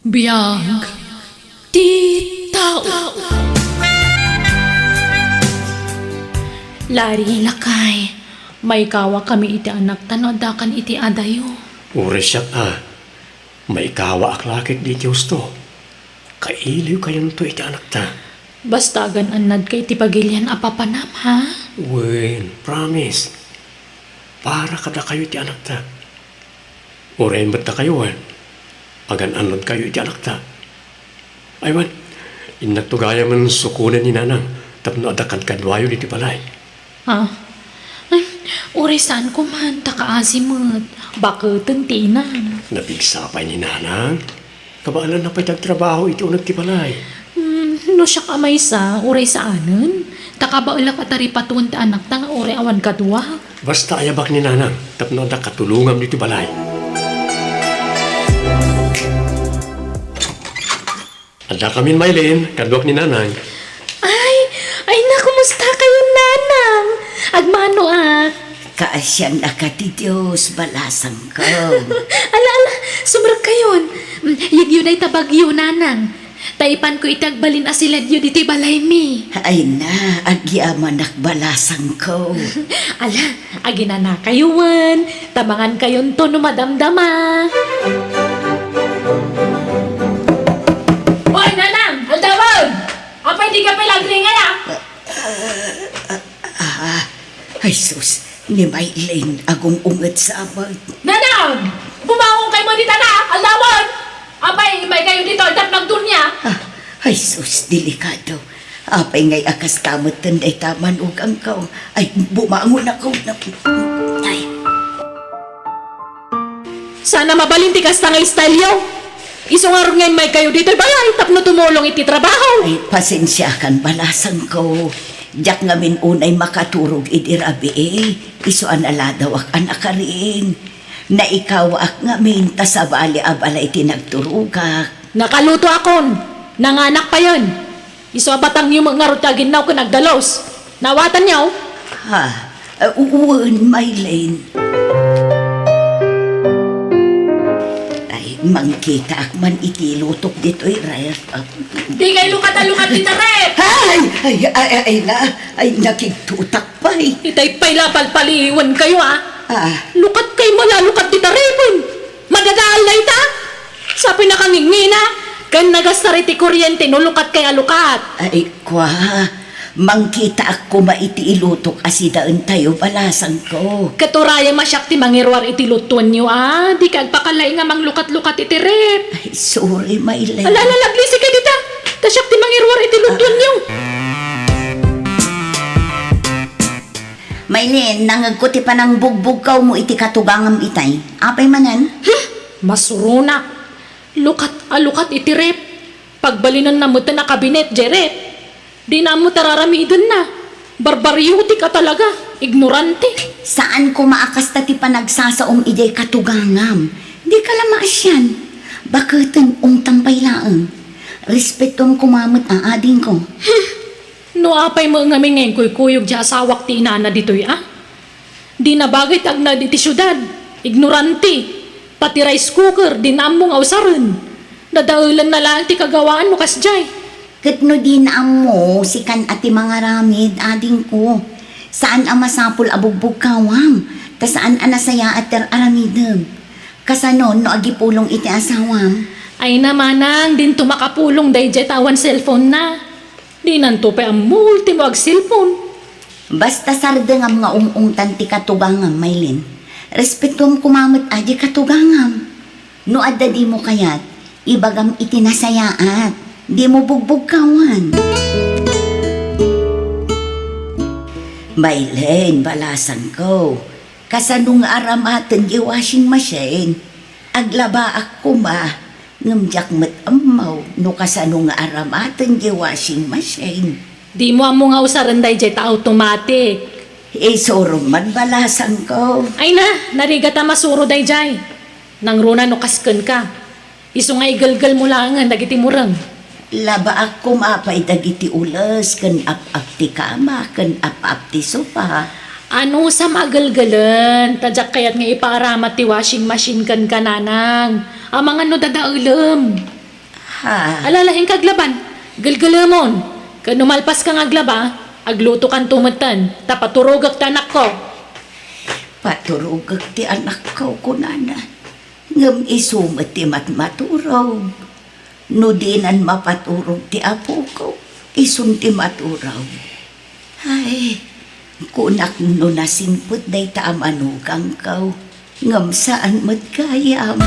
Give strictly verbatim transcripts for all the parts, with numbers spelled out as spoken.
Biag ti tao. Lari, lakay, maikawakami iti anakta no addakan iti adayo. Uray siak a, maikawaak la ket di ti husto. Kailiwkayonto iti anakta. Basta agan-annadka iti pagilian a papanam, ha? Wen, promise. Para kadakayo iti anakta. Uray met dakayo, wen, agan-annadkayo iti anakta. Ay, wen, innakto gayam sukonen ni Nanang tapno adda kadkaduayo ditoy balay. Ah. Ay, uray saan koman, ta kaasi met. Baketen ti inam. Napigsa pay ni Nanang. Kabaelanna pay ti agtrabaho iti uneg ti balay. Hmm, no siak a maysa, uray saanen. Ta kabaelak a taripatoen ti anakta nga uray awan kaduak. Basta ayabak ni Nanang tapno adda katulongam ditoy balay. Addakamin, Maylin, kaduak ni Nanang. Ay, ay na, kumusta kayo, Nanang? Agmano, ah. Kaasiannaka ti Dios, balasangko. Ala, ala, sumrek kayon. Mm, yegyo dayta bagyo, Nanang. Ta ipanko iti agbalin a siledyo ditoy balaymi. Ay na, agyamanak, balasangko. Ala, aginanakayo wen, ta mangankayonto no madamdama. Oy, Nanang! Aldawen! Apay di ka pay lagringan, ah? Ah, ay sus, ni Maylin, agung-unget sa amat. Nanang! Bumangon kayo mo dita na! Aldawen! Apay, imay kayo dito, aldak nagdunya! Ah, ay sus, delikado. Apay ngay a kasta metten dayta manugangko. Ay, bumangon ako. Ay. Sana mabalin ti kasta nga style yo. Isu ngarud nga immay kayo ditoy balay tapno tumulong iti trabaho. Ay, pasensiakan, balasangko. Diak ngamin unay makaturog idi rabii. Isu a naladawak a nakarin. Naikawaak ngamin ta sabali a balay ti nagturogak. Nakalutoakon. Nanganak payen. Isu a batangyo met ngarud ti aginnaw ken agdalus. Naawatanyo? Ha? Ah, wen, Maylin. Ay, mangkitaak man iti lutok ditoy ref. Ah. Di kay lukat a lukat dita ref! Ay! Ay, ay, ay, ay, la. Ay, nakigtutak pay. Itay pay la, palpaliwen kayo, ah. Ah. Lukat kay malalukat dita ref, eh. Madadaal na ita. Sa pinakangingina, ken nagastar iti kuryente no lukat kay a lukat. Ay, kua, mangkitaak koma iti ilutok a sidaentayo, balasangko. Ket urayem a siak ti mangiruar iti lutuenyo, a, di kay agpakalaing a manglukat-lukat iti ref. Ay, sorry, Maylin. Ala, ala, aglisi kay dita. Ta siak ti mangiruar iti lutuenyo. Maylin, nangegko ti panangbugbogaw mo iti katugangam itay. Apay manen? Hmm, masuronak. Lukat a lukat iti ref. Pagbalinenna metten a kabinet, jay ref. Dina ammo ti araramidenna. Barbariotik a talaga. Ignorante. Saan koma a kasta ti panagsasaom idiay katugangam. Dika la maasian. Baketen, ungtam pay laeng. Respetuam koma met a adingko. Hmm. No apay met ngamin nga inkuykuyog ti asawak ti inana ditoy a? Dina bagay ti agnaed iti siudad, ignorante, pati rice cooker, dina ammo nga usaren. Dadaelenna laeng ti kagawaan no kasdiay. Ket no dina ammo, sikan a ti mangaramid, adingko. Saan a masapul a bugbugkawam, ta saan a nasayaat ti ar-aramidem. Kasano no agipulong iti asawam? Ay na, manang, dinto makapulong daydiay ta awan cellphone na. Dinanto pay ammo ultimo agselpon. Basta sardengam nga ung-ungtan ti katugangam, Maylin. Respetuam koma met a di katugangam. No adda dimo kayat, ibagam iti nasayaat. Dimo bugbugkawan. Maylin, balasangko. Kasano nga aramaten ti washing machine? Aglabaak koma, ngem diak met ammo no kasano nga aramaten ti washing machine. Dimo ammo nga usaren daydiay ta automatic. Isurom man, balasangko. Ay na, narigat a masuro daydiay. Nangruna no kas kenka. Isu nga igelgel mo laengen dagiti mureng. Labaak koma pay dagiti ules ken ap-ap ti kama ken ap-ap ti sofa. Anusam a gelgelen, ta diak kayat nga ipaaramat ti washing machine kenka, nanang. Amangan no dadaelem. Ha? Alalaing ka aglaban, gelgelemon. Ken no malpas ka nga aglaba, aglutokanto metten, ta paturogek ti anakko. Paturogek ti anakko, kunana. Ngem isu met ti matmaturog. No dinan mapaturog ti apoko, isun ti maturog. Ay, kunak no nasingpet dayta a manugangko, ngem saan met gayam.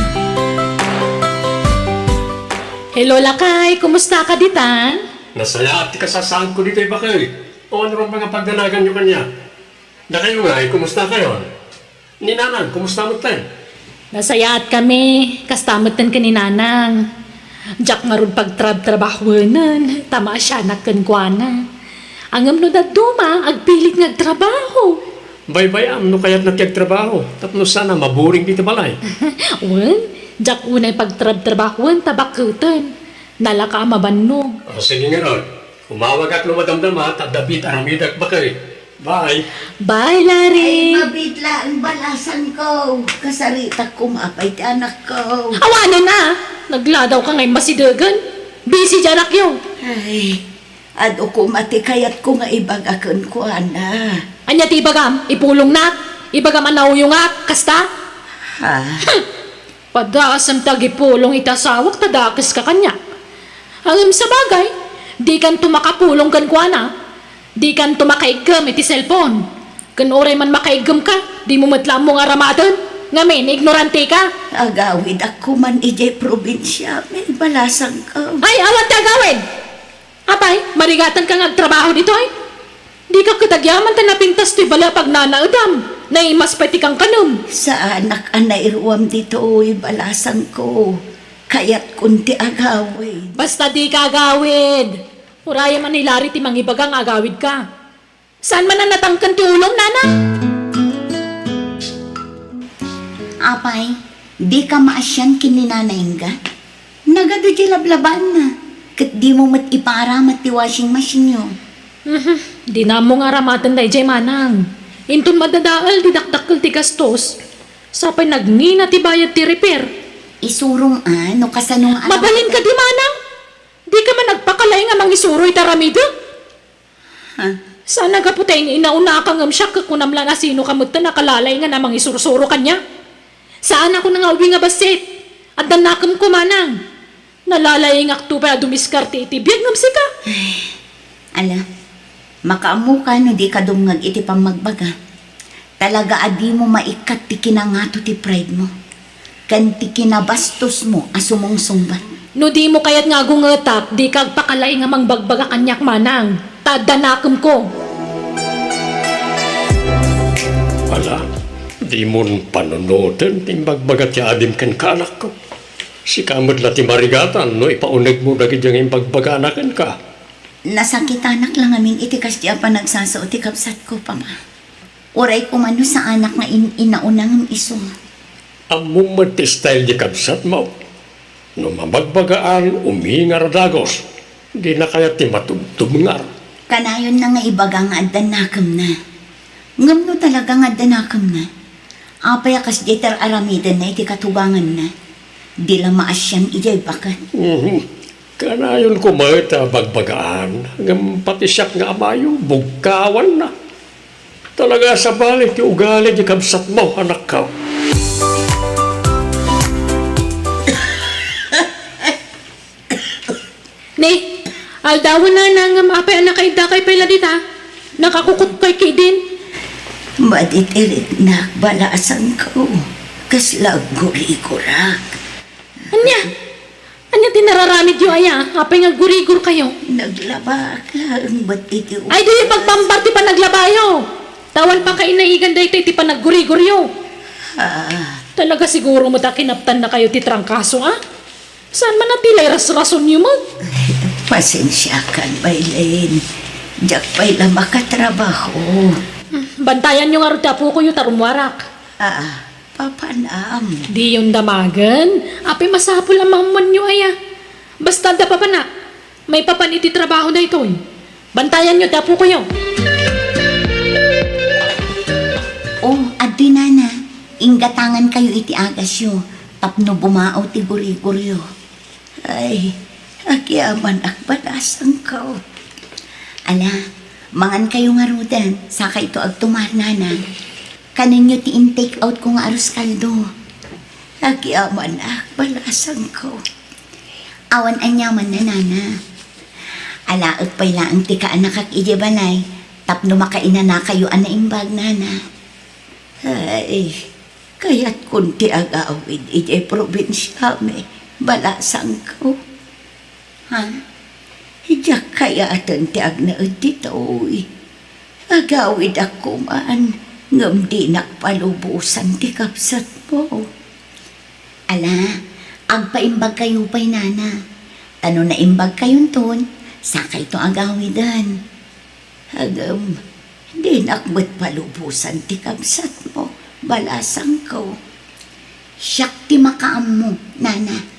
Hello, lakay. Kumusta ka ditan? Nasayaat ti kasasaadko ditoy, bakay. O, ano ran mga pagdanaganyo kaniak? Dakayo ngay, kumusta kayon? Ni Nanang, kumusta metten? Nasayaat kami, kasta metten ken ni Nanang. Diak ngarud pagtrabtrabahuen, ta maasianak kenkuana. Ngem no dadduma, agpilit nga agtrabaho. Baybay-am no kayatna ti agtrabaho, tapno saan a maburing dita balay. Wen, diak unay pagtrabtrabahuen ta baketen. Nalaka a mabannog. O, sige ngarud. Umawagak no madamdama, ta adda biit aramidek, bakay. Bye. Bye, Larry. Ay, mabiit laeng balasangko. Kasaritak koma pay ti anakko. Awanen a! Nagladawka ngay masidegen. Busy di anakyo. Ay, adu koma ti kayatko nga ibaga kenkuana. Ania ti ibagam? Ipulongnak? Ibagam a nauyongak? Kasta? Ha? Padasem ti agipulong iti asawak ta dakeska kaniak. Ngem sabagay, dikanto makapulong kenkuana. Dikanto makaiggem iti cellphone. Ken uray man makaiggemka, dimo met la ammo nga aramaten. Ngamin, ignorantika. Agawidak koman idiay probinsia, may balasangko. Ay, awan ti agawid! Apay, marigatanka nga agtrabaho ditoy? Dika ket agyaman ta napintas toy bale a pagnanaedam. Naimas pay ti kankanem. Saanak a nairuam ditoy, balasangko. Kayatkon ti agawid. Basta dika agawid. Urayem a ni Larry ti mangibaga nga agawidka. Saan man a natangken ti ulom, Nanang? Apay, dika maasian ken ni Nanay Inggad? Nagadu diay lablabaanna, ket dimo met ipaaramat ti washing machine-yo. Mhm, dina ammo nga aramaten daydiay, Manang. Inton madadael ti dakdakkel ti gastos, sapay nagngina ti bayad ti repair. Isurom a, no kasano nga aramiden. Mabalin kadi, Manang? Dika man agpakalaing a mangisuro iti aramidek? Ha? Saan a gapu ta in-inaunaka ngem siak ket kunam la a sinoka metten a kalalaingan a mangisursuro kaniak? Saan a kuna nga ubing a bassit. Adda nakemko, Manang. Nalalaingakto pay a dumiskarte iti biag ngem sika. Ay, ala, makaammoka no dika dumngeg iti pammagbaga. Talaga a dimo maikkat ti kinangato ti pride-mo ken ti kinabastosmo a sumungsungbat. No dimo kayat nga agungetak, dika agpakalaing a mangbagbaga kaniak, Manang, ta adda nakemko. Ala, dimon panunoten ti imbagbaga ti adim kenka, anakko. Sika met la ti marigatan no ipaunegmo dagiti nga imbagbagana kenka. Nasakitanak la ngamin iti kasdi a panagsasao ti kabsatko, Pama. Uray koma no saanak nga in-inauna ngem isu. Ammom met ti style di kabsatmo. No mabagbagaan, umingar a dagus. Dina kayat ti matubtubngar. Kanayonna nga ibaga nga adda nakemna. Ngem no talaga nga adda nakemna, apay a kasdiay ti ar-aramidenna iti katuganganna? Di la maasian idiay baket. Mhm. Kanayon koma met a bagbagaan, ngem pati siak nga amayo, bugkawanna. Talaga a sabali ti ugali di kabsatmo, anakko. Ni, aldawen a nangam apay a nakaiddakay pay la dita? Nakakukutkay ketdin? Madi ti riknak, balasangko. Kasla aggurigurak. Ania? Ania ti nararamidyo aya? Apay nga aggurigurkayo? Naglabak laeng met iti. Ay, diyo pagbambar ti panaglabayo. Ta awan pakainaigan daytoy ti panagguriguryo. Ah. Talaga siguro met a kinaptannakayo ti trangkaso, a? Saan man a ti lay rasrasonyo met? Pasensiakan, Maylin. Diak pay la makatrabaho. Hmm, bantayanyo ngarud ti apokoyo ta rummuarak. Ah, papanam. Diyon damagen? Apay masapul a maammoanyo aya. Basta adda papanak, maipapan iti trabaho daytoy. Bantayanyo ti apokoyo. O, adtoy, nana. Inggatangankayo iti agasyo tapno bumao ti guriguryo. Ay, Agyamanak, balasangko. Ala, mangan kayo ngaruden, sakayto agtumar, nana. Kanenyo ti in-take out ko nga arroz caldo. Agyamanak, balasangko. Awan aniamanna, nana. Alaek pay laeng ti kaanakak idiay balay, tapno makainanakayo a naimbag, nana. Ay, kayatkon ti agawid idiay probinsiami, balasangko. Ha? Diak kayaten ti agnaed ditoy. Agawidak koman, ngem dinak palubosan ti kabsatmo. Ala, agpaimbagkayo pay, nana. Ta no naimbagkayonton, sakayto agawiden. Ngem, dinak met palubosan ti kabsatmo, balasangko. Siak ti makaammo, nana.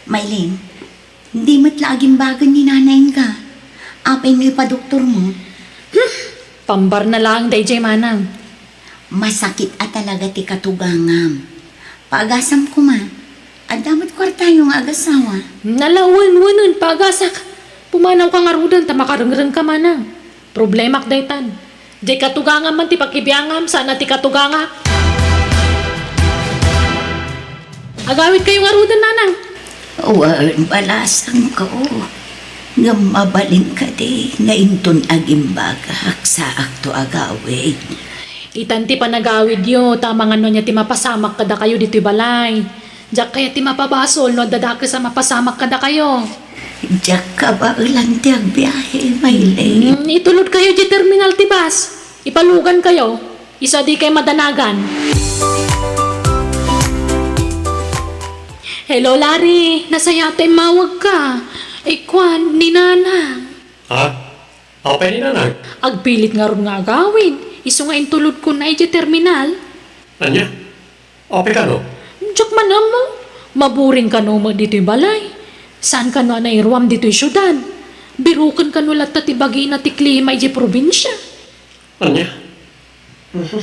Maylin, di met la agimbagen ni nanay nga. Apay no ipadoktormo? Hmm, pambarna laeng daydiay, manang. Masakit a talaga ti katugangam. Paagasam koma. Adda met kuartayo nga agasawa. Nala, wen, wenen, paagasak. Pumanawka ngaruden ta makarengrengka, manang. Problemak daytan. Diay katugangam man ti pakibiangam, saan a ti katugangak. Agawidkayo ngaruden, nanang. Wen, balasangko. Ngem mabalin kadi nga inton agimbagak, saakto agawid? Itan ti panagawidyo, ta amangan no ania ti mapasamak kadakayo ditoy balay. Diak kayat ti mapabasol no adda dakes a mapasamak kadakayo. Diak kabaelan ti agbiahe, Maylin. Hmm, itulodkayo diay terminal ti bus. Ipalugankayo. Isu a dikay madanagan. Hello, Larry. Nasayaat ta immawagka. Ikuan ni Nanang. Ha? Apay ni Nanang? Agpilit ngarud nga agawid. Isu nga intulodkon idiay terminal. Ania? Apay kano? Diak man ammo. Maburing kano met ditoy balay. Saan kano a nairuam ditoy siudad. Biroken kano latta ti bagina ti klima idiay probinsia. Ania? Mhm.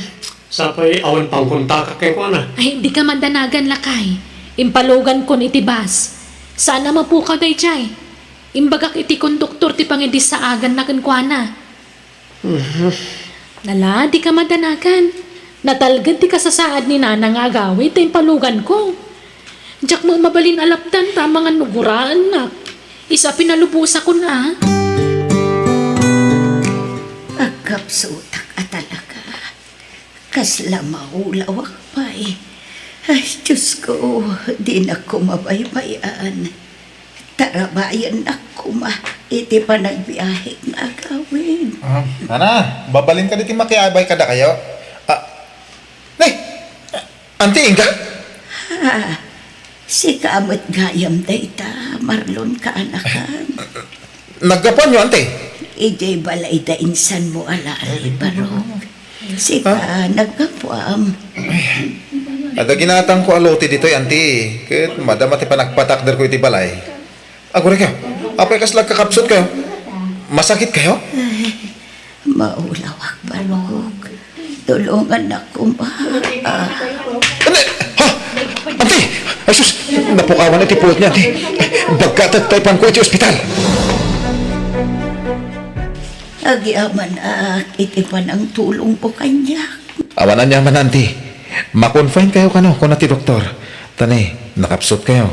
Sapay awan pangkontakak kenkuana. Ay, dika madanagan, lakay. Impalugankon iti bus. Saan a mapukaw daydiay. Imbagak iti konduktor ti pangidisaaganna kenkuana. Mhm. Nala, dika madanagan. Natalged ti kasasaad ni Nana nga agawid ta impaluganko. Diak met mabalin a lapdan ta amangan no guraennak. Isu a pinalubosakon a. Agkapsutak a talaga. Kasla maulawak pay. Ay, Diosko, dinak koma baybay-an. Tarabayennak koma iti panagbiahe nga agawid. Ah, Nana, babalinka ditoy makiabay kadakayo? Ah, nay! Auntie Inga? Ha, sika met gayam dayta, Marlon, kaanakan. Naggapuanyo, Auntie? Idiay balay da insanmo a Larry, Barok. Sika, naggapuam. Adda ginatangko a lote ditoy, Auntie. Ket madama ti panagpatakderko iti balay. Aguraykayo, apay kasla agkakapsutkayo? Masakitkayo? Ay, maulawak, Barok. Tulongannak koma. Ah. Ante! Ha? Ante! Ay, sus! Napukawan iti puot ni Ante. Bagkatek ta ipanko iti ospital. Agyamanak iti panangtulongmo kaniak. Awan aniaman, Ante. Ma-confine kayo kano, kuna ti doktor. Ta ni, nakapsutkayo.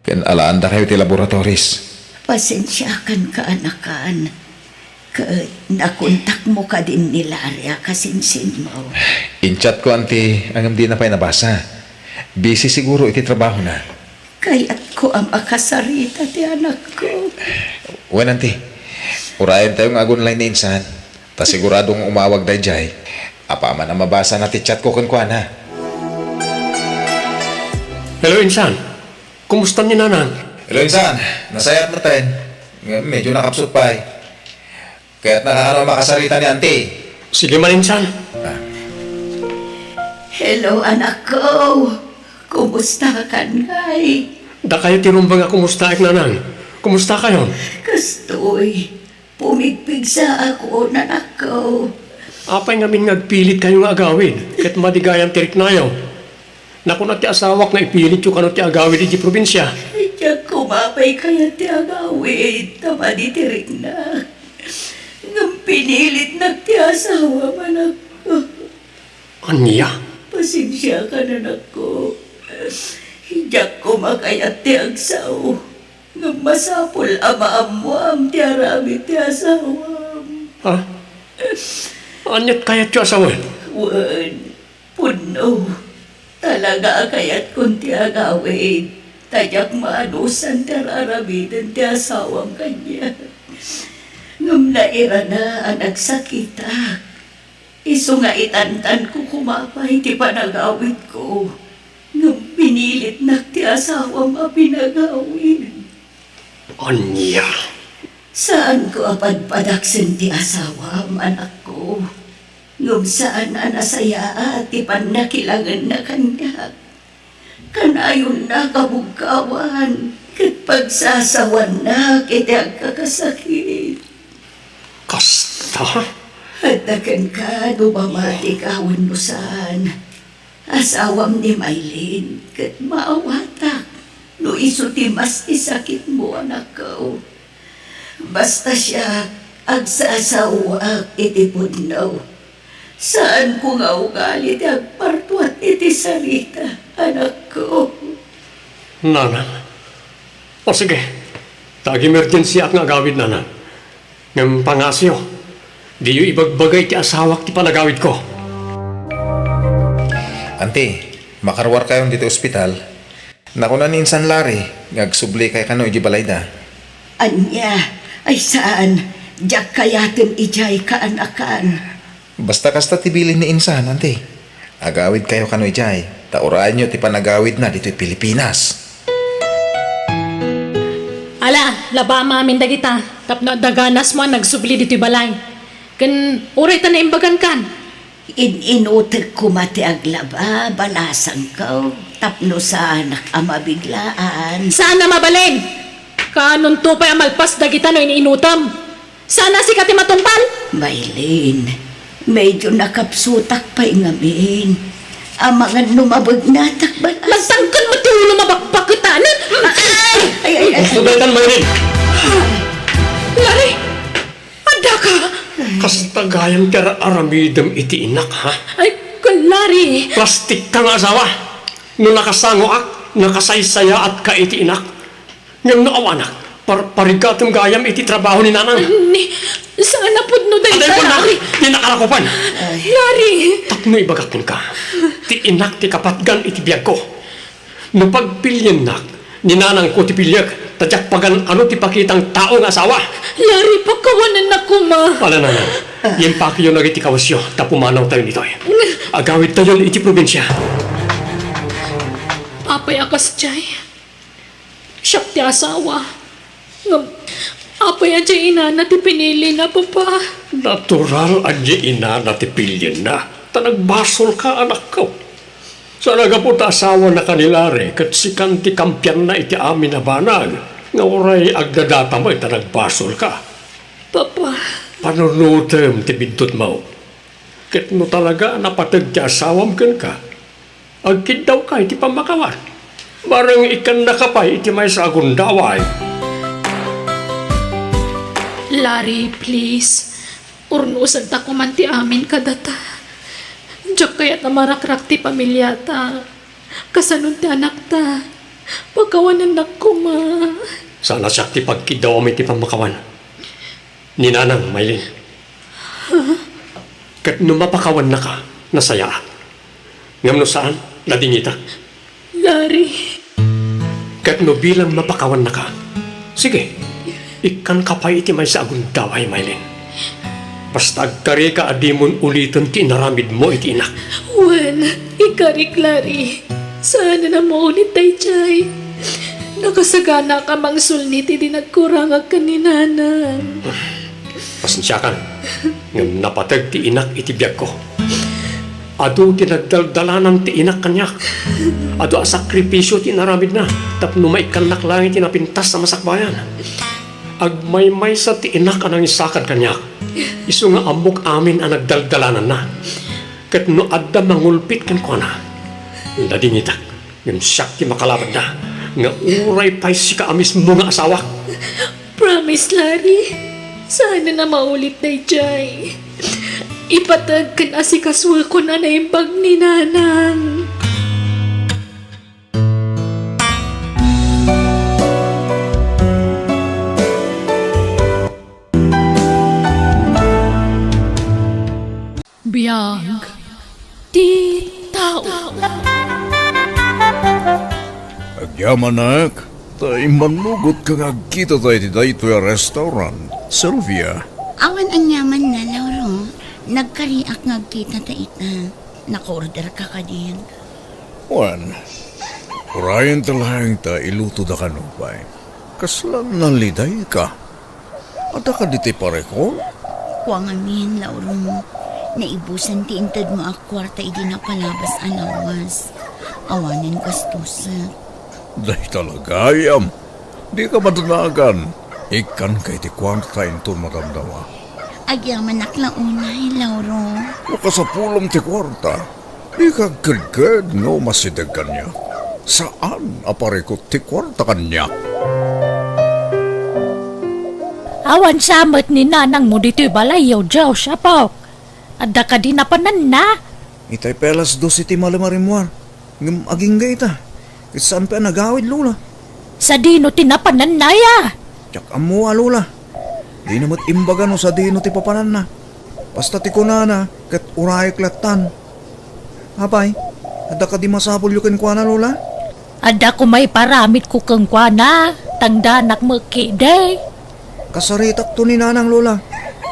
Ken alaandakayo ti laboratories. Pasensiakan, kaanakan. Ket nakontakmo kadin ni Larry a kasinsinmo? In-chatko, Auntie, ngem dina pay nabasa. Busy siguro iti trabahona. Kayatko a makasarita ti anakko. Wen, Auntie. Urayentayo nga ag-online ni insan. Ta sigurado nga umawag daydiay. Apaman a mabasana ti chatko kenkuana. Hello, insan. Kumusta ni Nanang? Hello, insan. Nasayaat metten. Ngem medyo nakapsut pay. Kayatna kano a makasarita ni Auntie. Sige man, insan. Ah. Hello, anakko. Kumustakan ngay? Dakayo ti rumbeng a kumustaek, Nanang. Kumustakayon? Kastoy. Pumigpigsaakon, anakko. Apay ngamin nga agpilitkayo nga agawid, ket madi gayam ti riknayo? Nakuna ti asawak nga ipilityo kano ti agawid idiay probinsia. Diak Apay kayat ti agawid ta madi ti riknak? Ngem pinilitnak ti asawam, anakko. Ania? Pasensiakan, anakko. Diak koma kayat ti agsao. Ngem masapul a maammoam ti aramid ti asawam. Ha? Aniat kayatyo a sawen? Wen, pudno. Talaga a kayatkon ti agawid, ta diak maanusan ti ar-aramiden ti asawam kaniak. Ngem nairana a nagsakitak. Isu nga itantanko koma pay ti panagawidko, ngem pinilitnak ti asawam a pinagawid. Ania? Saanko a padpadaksen ti asawam, anakko. Ngem saan a nasayaat ti pannakilangenna kaniak. Kanayonna a kabugkawan ket pagsasawannak iti agkakasakit. Kasta? Adda kenka no mamatika wenno saan. Asawam ni Maylin ket maawatak no isu ti mas isakitmo, anakko. Basta siak, agsasawak iti pudno. Saanko nga ugali ti agpartuat iti sarita, anakko. Nanang, o sige, ta ag-emergensiak nga agawid, nanang. Ngem pangasiyo, diyo ibagbaga iti asawak ti panagawidko. Anti, makaruarkayon ditoy ospital. Nakuna ni Insan Larry nga agsublikayo kano idiay balayda. Ania? Ay saan, diak kayaten idiay kaanakan. Basta kasta ti bilin ni Insan, anti. Agawidkayo kano idiay, ta urayenyo ti panagawidna ditoy Pilipinas. Ala, labam amin dagita, tapno adda ganasmo a nagsubli ditoy balay. Ken uray ta naimbagankan. In-inutek koma ti aglaba, balasangko, tapno saanak a mabiglaan. Saan a mabalin? Kaanonto pay a malpas dagita no in-inutem? Saan a sika ti matungpal? Maylin, medyo nakapsutak pay ngamin. Amangan no mabegnatak balas. Nagtangken met ti ulo mabakbaketanen. Ay, ay, ay, ay. Gusto daytan, Maylin. Larry! Addaka! Kasta gayam ti ar-aramidem iti inak, ha? Ay, Larry! Plastikka nga asawa! No nakasangoak, nakasaysayaatka iti inak. Ngem no awanak, par-, parigatem gayam iti trabaho ni nanang. Ni, saan a pudno dayta, Larry. Di nakarakupan. Larry! Tapno ibagak kenka, ti inak ti kapatgan iti biagko. No pagpiliennak, ni nanangko ti piliek, ta diak pagan-ano ti pakitang tao nga asawa. Larry, pakawanennak koma. Ala, nanang, impakiyo dagiti kawesyo, ta pumanawtayon ditoy. Agawidtayon iti probinsia. Apay a kasdiay? Siak ti asawa. Ngem, apay a diay inana ti pinilina, Papa? Natural a diay inana ti pilienna, ta nagbasolka, anakko. Saan a gapu ta asawanaka ni Larry ket sikan ti kampianna iti amin a banag nga uray agdadata met ta nagbasolka. Papa. Panunotem ti biddutmo. Ket no talaga a napateg ti asawam kenka, agkiddawka iti pammakawan. Bareng ikkannaka pay iti maysa a gundaway. Larry, please. Urnosenta koman ti amin kadata. Diak kayat a marakrak ti pamiliata. Kasano ti anakta? Pakawanennak koma. Saan a siak ti pagkiddawam iti pammakawan. Ni nanang, Maylin. Ket no mapakawannaka, nasayaat. Ngem no saan, nadingitak. Larry. Ket no bilang mapakawannaka, sige, ikkanka pay iti maysa a gundaway, Maylin. Basta agkarika a dimon uliten ti inaramidmo iti inak. Wen, ikarik, Larry. Saanen a maulit daydiay. Nakasaganak a mangsulni ti di nagkurangag ken ni nanang. Pasensiakan, ngem napateg ti inak iti biagko. Adu ti nagdaldalanan ti inak kaniak. Adu a sakripisio ti inaramidna tapno maikkannak laeng iti napintas a masakbayan. Agmaymaysa ti inak a nangisakad kaniak. Isu nga ammok amin a nagdaldalananna. Ket no adda mangulpit kenkuana, nadingitak. Ngem siak ti makalabanna. Nga uray pay sika a mismo nga asawak. Promise, Larry. Saan a maulit daydiay. Ipateg ken asikasuekon a naimbag ni Nanang. Biag ti tao. Agyamanak, ta immannugotka nga agkitata iti daytoy a restaurant, Sylvia. Awan aniamanna, Lauro. Nagkariak nga agkitata ita. Naka-orderka kadin? Wen, urayenta laeng ta ilutoda kano pay. Kasla nalidayka. Adda kadi ti parikut? Kua ngamin, Lauro. Naibusan ti intedmo a kuarta idi napalabas a lawas. Awanen gastusak. Dayta la gayam. Dika madanagan. Ikkanka iti kuarta inton madamdama. Agyamanak la unay, Lauro. No kasapulem ti kuarta, dika agkedked nga umasideg kaniak. Saan a parikut ti kuarta kaniak. Awan sa met ni nanangmo ditoy balayyo, Dios, apok. Adda kadi napananna? Itay pay alas dos iti malem a rimmuar. Ngem agingga ita. Ket saan pay a nagawid, Lola. Sadino ti napananna, ya? Diak ammo a, Lola. Dina met imbaga no sadino ti papananna. Basta ti kunana, ket urayek lattan. Apay, adda kadi masapulyo kenkuana, Lola? Adda koma ipaaramidko kenkuana, tangdanak met ketdi. Kasaritakto ni Nanang, Lola.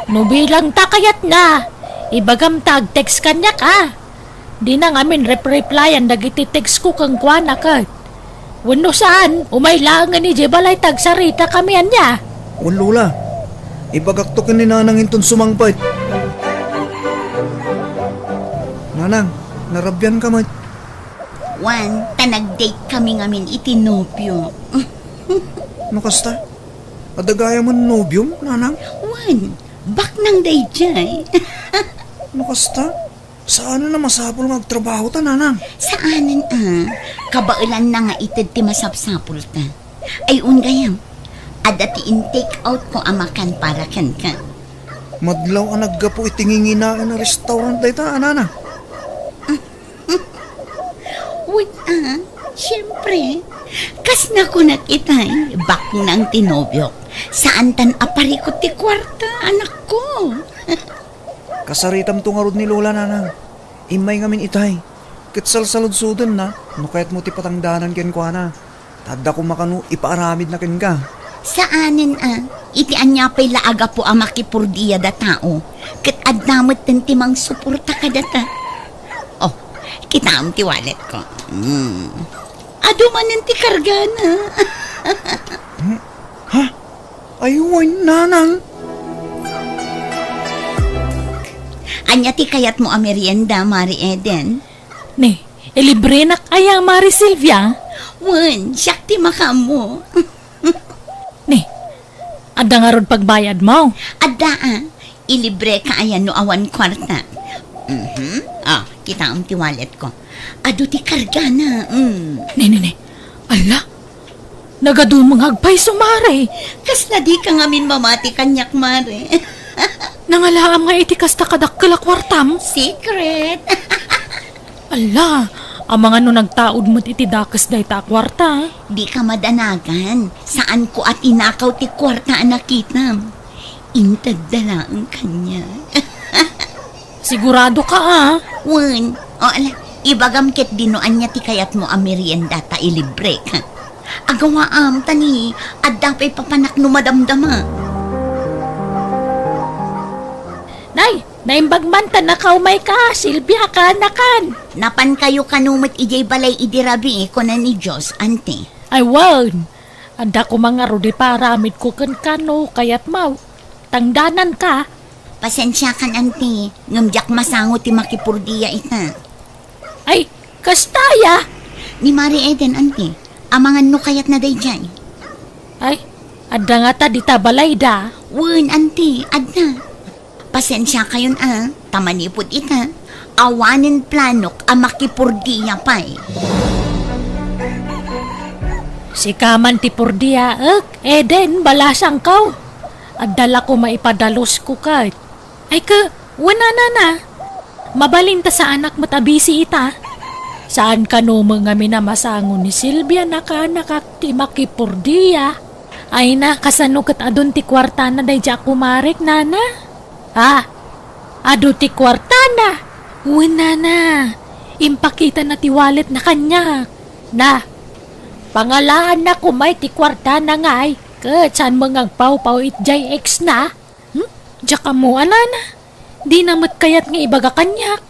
No bilang ta kayatna, ibagam ta ag-text kaniak, a. Dina ngamin rep-replyan dagiti textko kenkuana ket. Wenno saan, umay laengen idiay balay ta agsaritakami ania. Wen, Lola. Ibagakto ken ni Nanang inton sumangpet. Nanang, narabianka met. Wen, ta nag-date kami ngamin iti nobio. No kasta, adda gayamen nobiom, Nanang? Wen, baknang daydiay. No kasta, saanen a masapul nga agtrabahota, Nanang? Saanen a. Kabaelanna nga ited ti masapsapulta. Ay, wen gayam, adda ti in-take outko a makan para kenka. Madlaw a naggapu iti nginginaen a restaurant dayta, a, Nanang? Wen a, siempre. Kas nakunak itay, baknang ti nobiok. Saantan a parikut ti kuarta, anakko. Kasaritamto ngarud ni Lola, Nanang. Immay ngamin itay. Ket salsaludsodenna no kayatmo ti patangdanan kenkuana. Ta adda koma kano ipaaramidna kenka. Saanen a, iti ania pay la a gapu a makipurdiada tao, ket adda metten ti mangsuporta kadata. Oh, kitaem ti walletko. Hmm. Adu manen ti kargana. Hmm? Ha? Ay, wen, Nanang. Ania ti kayatmo a merienda, Mari Eden? Ni, ilibrenak aya, Mari Silvia? Wen, siak ti makaammo. Ni, adda ngarud pagbayadmo? Adda a. Ilibreka aya no awan kuarta. Mhm. Ah, kitaem ti walletko. Adu ti kargana. Mm. Ni, ni, ni. Ala, nagadumengag pay isu, Mari. Kasla dika ngamin mamati kaniak, Mari. Nangalaam nga iti kasta kadakkel a kuartam? Secret. Ala, amangan no nagtaud met iti dakes dayta a kuarta. Dika madanagan. Saanko a tinakaw ti kuarta a nakitam. Intedda laeng kaniak. Sigurado ka, a? Wen. O, ala, ibagam ketdi no ania ti kayatmo a merienda ta ilibrek. Agawaam, ta ni, adda pay papanak no madamdama. Nay, naimbag man ta nakaumayka, Silvia, kaanakan. Napankayo kano met idiay balay idi rabii, kuna ni Dios, anti. Ay, wen. Adda koma ngarud ipaaramidko kenka no kayatmo. Tangdananka. Pasensiakan, anti, ngem diak masango ti makipurdia ita. Ay, kasta aya? Ni Mari Eden, anti, amangan no kayatna daydiay. Ay, adda ngata dita balayda? Wen, anti, adda. Pasensiakayon a, ta manipud ita, awanen planok a makipurdia pay. Sika man ti purdiaek, Eden, balasangko. Adda la koma ipadalusko ket. Ay ke, wen a, nana. Mabalin ta saanak met a busy ita. Saan kano met ngamin a masango ni Silvia, nakaanakak ti makipurdia. Ay na, kasano ket adun ti kuartana daydiay a kumarek, nana? Ha? Adu ti kuartana? Wen, nana. Impakitana ti walletna kaniak. Na, pangalaanna koma iti kuartana ngay, ket saan met nga agpawpaw iti diay ex na? Hmm? Diak ammo a, nana. Dina met kayat nga ibaga kaniak.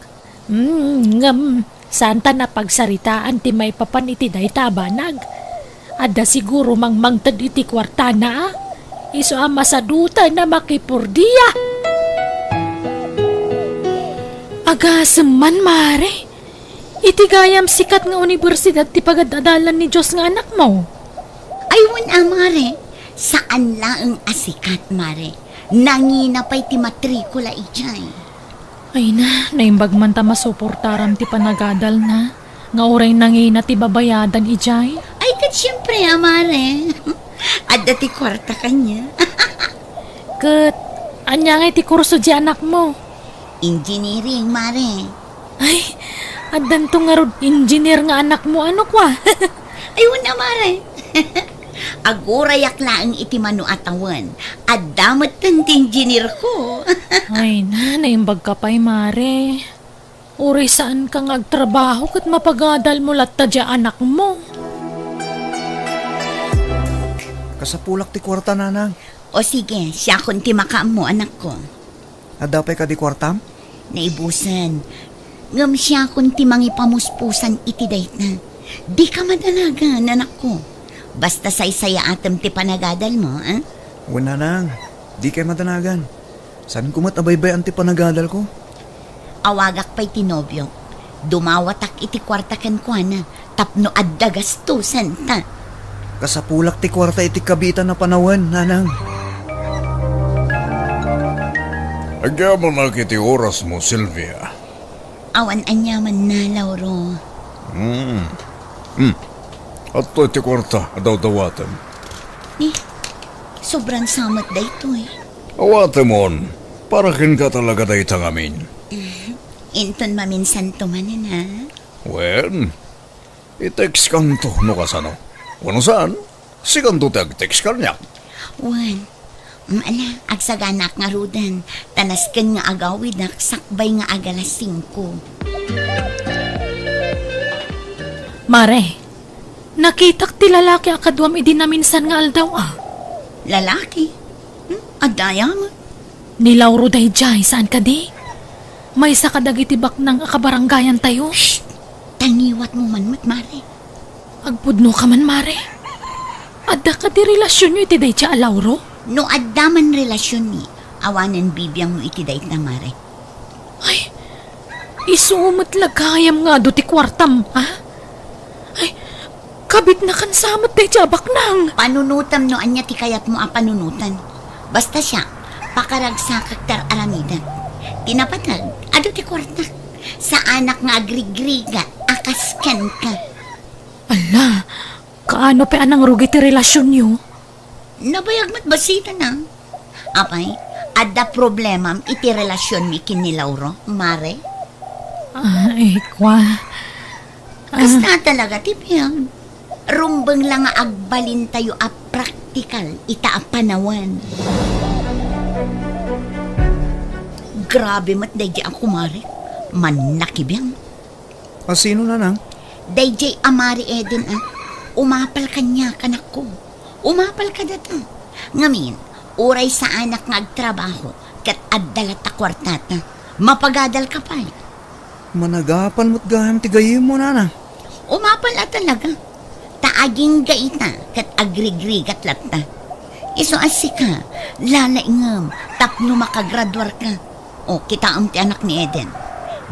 Hmm, ngem, saanta napagsaritaan ti maipapan iti dayta a banag. Adda siguro mangmangted iti kuartana, a? Isu a masadutan a makipurdia. Agasem man, Mare. Iti gayam sikat nga universidad ti pagad-adalan ni Dios nga anakmo. Ay, wen a, Mare. Saan laeng a sikat, Mare. Nangina pay ti matrikula idiay. Ay na, naimbag man ta masuportaram ti panagadalna, nga uray nangina ti babayadan idiay. Ay, ket siempre a, Mare. Adda ti kuarta kaniak. Ket, ania ngay ti kurso diay anakmo? Engineering, Mare. Ay, addanto ngarud engineer nga anakmo, ano kwa? Ay, wen a, Mare. Agurayak laeng iti mano a tawen. Adda metten ti engineer ko. Ay na, naimbag ka pay, Mare. Uray saan ka nga agtrabaho ket mapagadal mo latta diay anakmo. Kasapulak ti kuarta, nanang. O sige, siakon ti makaammo, anakko. Adda pay kadi kuartam? Naibusen. Ngem siakon ti mangipamuspusan iti dayta. Dika madanagan, anakko. Basta saysayaatem ti panagadal mo, eh? Wen, nanang, dikay madanagan. Saanko met a baybay-an ti panagadal ko. Awagak pay ti nobiok. Dumawatak iti kuarta kenkuana tapno adda gastosenta. Kasapulak ti kuarta iti kabiitan a panawen, nanang. Agyamanak iti orasmo, Silvia. Awan aniamanna, Lauro. Hmm. Hmm. Adtoy ti kuarta a dawdawatem. Ni, sobran sa met daytoy. Awatemon, para kenka talaga dayta ngamin. Inton maminsanto manen, ha? Wen, i-text kanto no kasano. Wenno saan, sikanto ti ag-text kaniak. Wen, mm, ala, agsaganak ngaruden, ta nasken nga agawidak sakbay nga agalas singko. Mare, nakitak ti lalaki a kaduam idi naminsan nga aldaw, a. Lalaki? Hmm? Adda aya met? Ni Lauro daydiay, saan kadi? Maysa kadagiti baknang a kabarangayantayo. Shh! Tangiwat mo man met, Mare. Agpudno ka man, Mare. Adda kadi relasionyo iti daydiay a Lauro? No adda man relasionmi, awanen bibiangmo iti dayta, Mare. Ay, isu met la gayam nga adu ti kuartam, a? Ay, kabitna kan sa met daydiay a baknang. Panunotam no ania ti kayatmo a panunotan. Basta siak, pakaragsakak ti ar-aramidek. Ti napateg, adu ti kuartak. Saanak nga agrigrigat a kas kenka. Ala, kaano pay a nangrugi ti relasionyo? Nabayag met bassit, a. Apay, adda problemam iti relasionmi ken ni Lauro, Mare? Ay, kua. Ah. Kasta talaga ti biag. Rumbeng la nga agbalintayo a praktikal ita a panawen. Grabe met daydiay a kumarek. Mannakibiang. A sino, nanang? Daydiay a Mare Eden, a. Umapal kaniak, anakko. Umapal kadata. Ngamin, uray saanak nga agtrabaho, ket adda latta kuartata. Mapagadal ka pay. Managapal met gayam ti gayyemmo, nanang. Umapal a talaga. Ta agingga ita ket agrigrigat latta. Isu a sika, lalaingem tapno makagraduarka. O, kitaem ti anak ni Eden.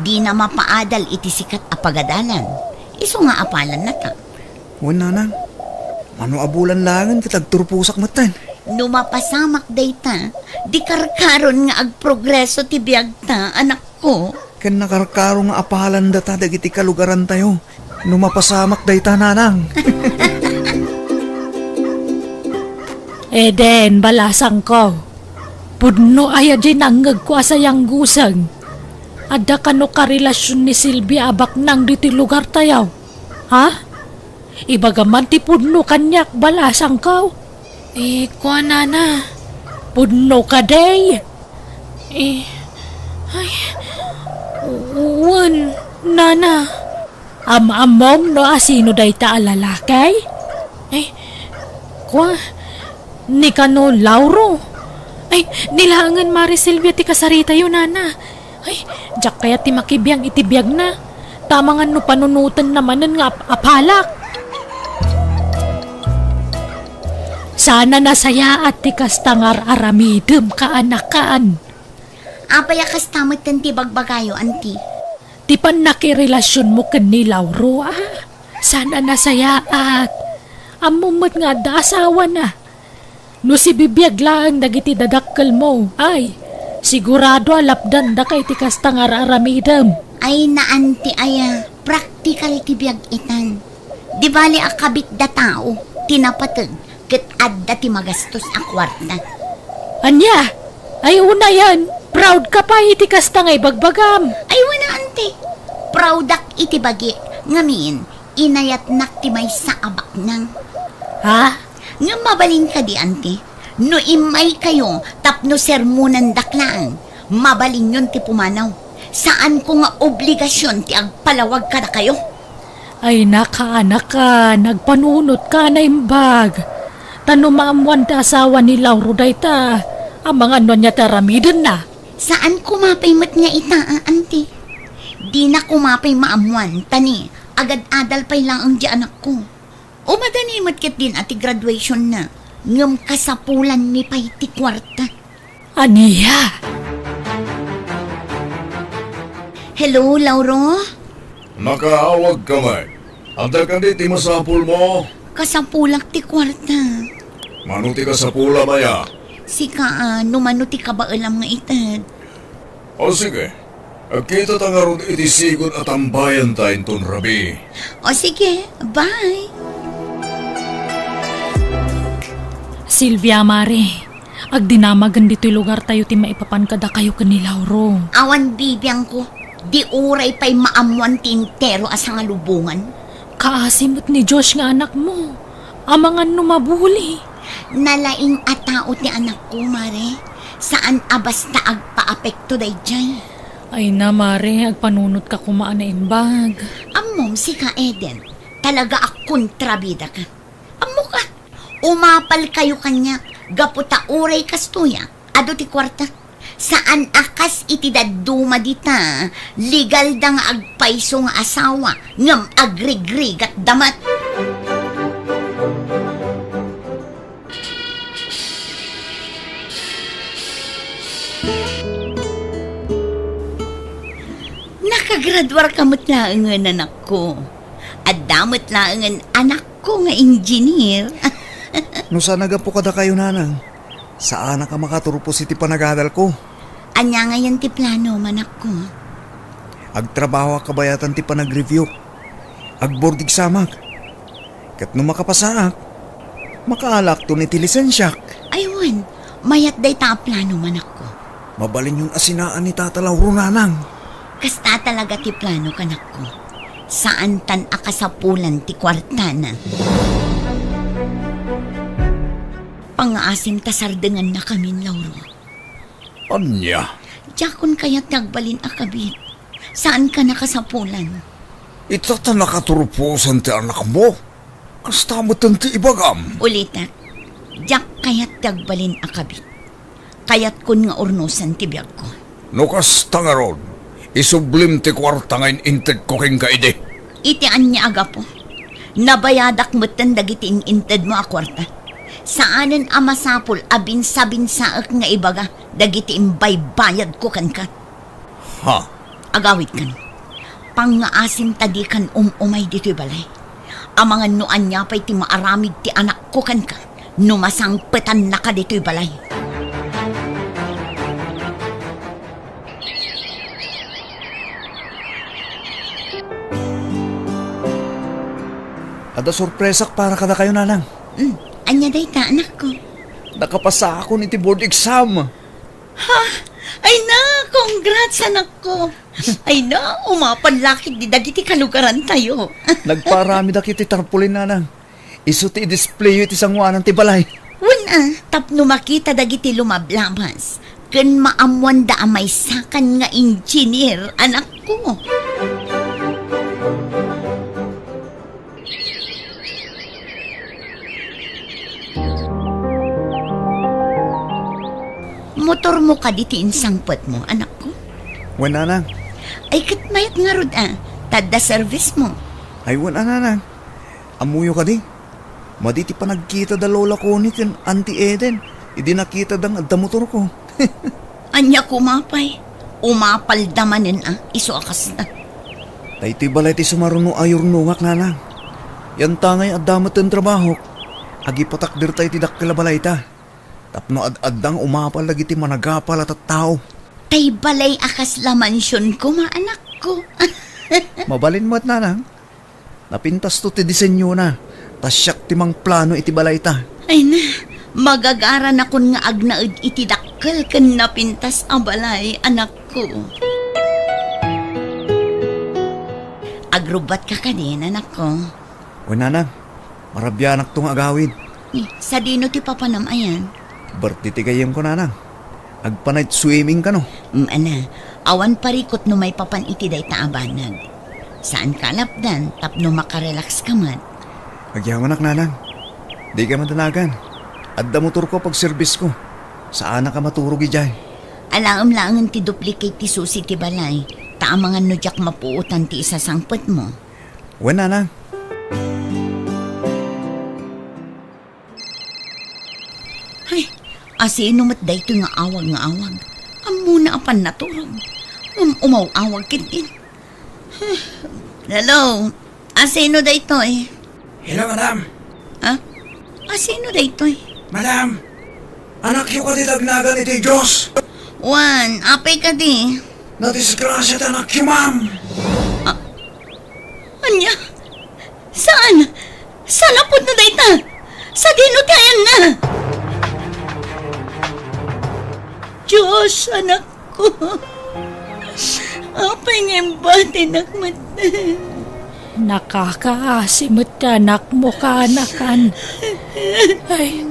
Dina mapaadal iti sikat a pagadalan. Isu nga apalannata. Wen, nanang. Mano a bulan laengen ket agturposak metten. No mapasamak dayta, di karkaron nga agprogreso ti biagta, anakko. Ken nakarkaro nga apalandata dagiti kalugarantayo no mapasamak dayta, nanang. Eden, balasangko. Pudno aya diay nangngegko a sayangguseng. Adda kano karelasion ni Silvia a baknang ditoy lugartayo? Ha? Ibagam man ti pudno kaniak, balasangko. Eh, kua, nana. Pudno kadi? Eh, ay, wen, nana. Am-ammom no asino dayta a lalaki? Eh, kua, ni kano Lauro? Ay, ni laengen Mare Silvia ti kasaritayo, nana. Ay, diak kayat ti makibiang iti biagna. Ta amangan no panunotenna manen nga ap-, apalak. Saan a nasayaat ti kasta nga ar-aramidem, kaanakan. Apay a kasta metten ti bagbagayo, anti? Ti pannakirelasionmo ken ni Lauro, a? Saan a nasayaat. Ammom met nga adda asawana. No sibibiag laeng dagiti dadakkelmo, ay, sigurado a lapdandaka iti kasta nga ar-aramidem. Ay, naan ti aya, praktikal ti biag itan. Di bali a kabit da tao ti napateg ket adda ti magastos a kuarta. Ania? Ay, unayen, proud ka pay iti kasta nga ibagbagam. Ay, wen, anti. Proudak iti bagi, ngamin, inayatnak ti maysa a baknang. Ha? Ngem mabalin kadi, anti, no immaykayo tapno sermonandak laeng, mabalinyon ti pumanaw. Saanko nga obligasion ti agpalawag kadakayo. Ay, nakaanakan, agpanunotka a naimbag. Ta no maammoan ti asawa ni Lauro dayta, amangan no ania ti aramidenna. Saan koma pay met nga ita, a, anti. Dina koma pay maammoan, ta ni, agad-adal pay laeng di anakko. Umadani met ketdin a ti graduationna, ngem kasapulanmi pay ti kuarta. Ania? Hello, Lauro? Nakaawagka met. Adda kadi ti masapulmo? Kasapulak ti kuarta. Mano ti kasapulam aya? Sika, a, no mano ti kabaelam nga ited. O sige, agkitata ngarud iti sigud a tambayanta inton rabii. O sige, bye. Silvia, Mare, agdinamagen ditoy lugartayo ti maipapan kadakayo ken ni Lauro. Awan bibiangko, di uray pay maammoan ti entero a sangalubongan. Kaasi met ni Josh nga anakmo. Amangan no mabuli. Nalaing a tao ti anakko, Mare. Saan a basta agpaapekto daydiay. Ay na, Mare, agpanunotka koma a naimbag. Ammom, sika, Eden, talaga a kontrabidaka. Ammok a, umapalkayo kaniak gapu ta uray kastoy a, adu ti kuarta. Saan a kas iti dadduma dita, legalda nga agpayso nga asawa, ngem agrigrigatda met. Nakagraduarka met laengen, anakko. Adda met laengen anakko nga engineer. No saan a gapu kadakayo, nanang, saanak a makaturpos iti panagadalko. Ania ngayen ti plano, manakko? Agtrabahoak kabayatan ti panagreviewk. Agboard examak. Ket no makapasaak, makaalakton iti lisensiak. Ay wen, mayat dayta a plano, manakko. Mabalinyon a sinaan ni Tata Lauro, nanang. Kasta talaga ti plano, kanakko. Saantan a kasapulan ti kuartana. Pangngaasim ta sardengannakamin, Lauro. Ania? Diakon kayat ti agbalin a kabit. Saanka a kasapulan. Ita ta nakaturposan ti anakmo? Kasta metten ti ibagam. Ulitek, diak kayat ti agbalin a kabit. Kayatkon nga urnosen ti biagko. No kasta ngarud, isublim ti kuarta nga in-intedko kenka idi. Iti ania a gapu? Nabayadak metten dagiti in-intedmo a kuarta. Saanen a masapul a binsabinsaek nga ibaga dagiti imbaybayadko kenka. Ha? Agawidkan. Pangngaasim ta dikan um-umay ditoy balay. Amangan no ania pay ti maaramid ti anakko kenka no masangpetannaka ditoy balay. Adda sorpresak para kadakayo, nanang. Hmm, ania dayta, anakko? Nakapasakon iti board exam. Ha? Ay na, congrats, anakko. Ay na, umapal la ketdi dagiti kalugarantayo. Nagparamida iti tarpaulin, nanang. Isu ti i-displayo iti sangoanan ti balay. Wen a, tapno makita dagiti lumablabas, ken maammoanda a maysakan nga engineer, anakko. Motormo kadi ti insangpetmo, anakko? Wen, nanang. Ay, ket mayat ngarud a, ta adda servismo. Ay, wen a, nanang. Ammoyo kadi? Madi ti panagkita da Lola Connie ken Auntie Eden idi nakitada nga adda motorko. Ania koma pay? Umapalda manen a, isu a kasta. Daytoy balay ti sumaruno a yurnongak, nanang. Yantangay adda met ti trabahok, agipatakderta iti dakkel a balayta. Tapno ad-adda nga umapal dagiti managapal a tattao. Tay balay a kasla mansion koma, anakko. Mabalin met, nanang. Napintasto ti disenyona, ta siak ti mangplano iti balayta. Ay na, magagaranakon nga agnaed iti dakkel ken napintas a balay, anakko. Agrubbatka kadin, anakko? Wen, nanang, marabianakto nga agawid. Eh, sadino ti papanam ayan? Birthday ti gayyemko, nanang. Agpa-night swimming kano? Mm, ana, awan parikut no maipapan iti dayta a banag. Saanka a lapdan tapno makarelax ka met. Agyamanak, nanang. Dika madanagan. Adda motorko a pagserbisko. Saanak a maturog idiay. Alaem laengen ti duplicate ti susi ti balay, ta amangan no diak mapuotan ti isasangpetmo. Wen, nanang. Ay, asino met daytoy nga awag nga awag? Ammona a pannaturog. Ngem umaw-awag ketdin. Hello, asino daytoy? Hello, madam. Ha? Asino daytoy? Madam, anakyo kadi dagnagan iti Dios? Wen, apay kadi? Nadisgrasia ti anakyo, ma'am. Ah, ania? Saan? Saan a pudno dayta? Sadino ti ayanna? Dios, anakko. Apay nga imbatinak met? Nakakaasi met ti anakmo, kaanakan. Ay,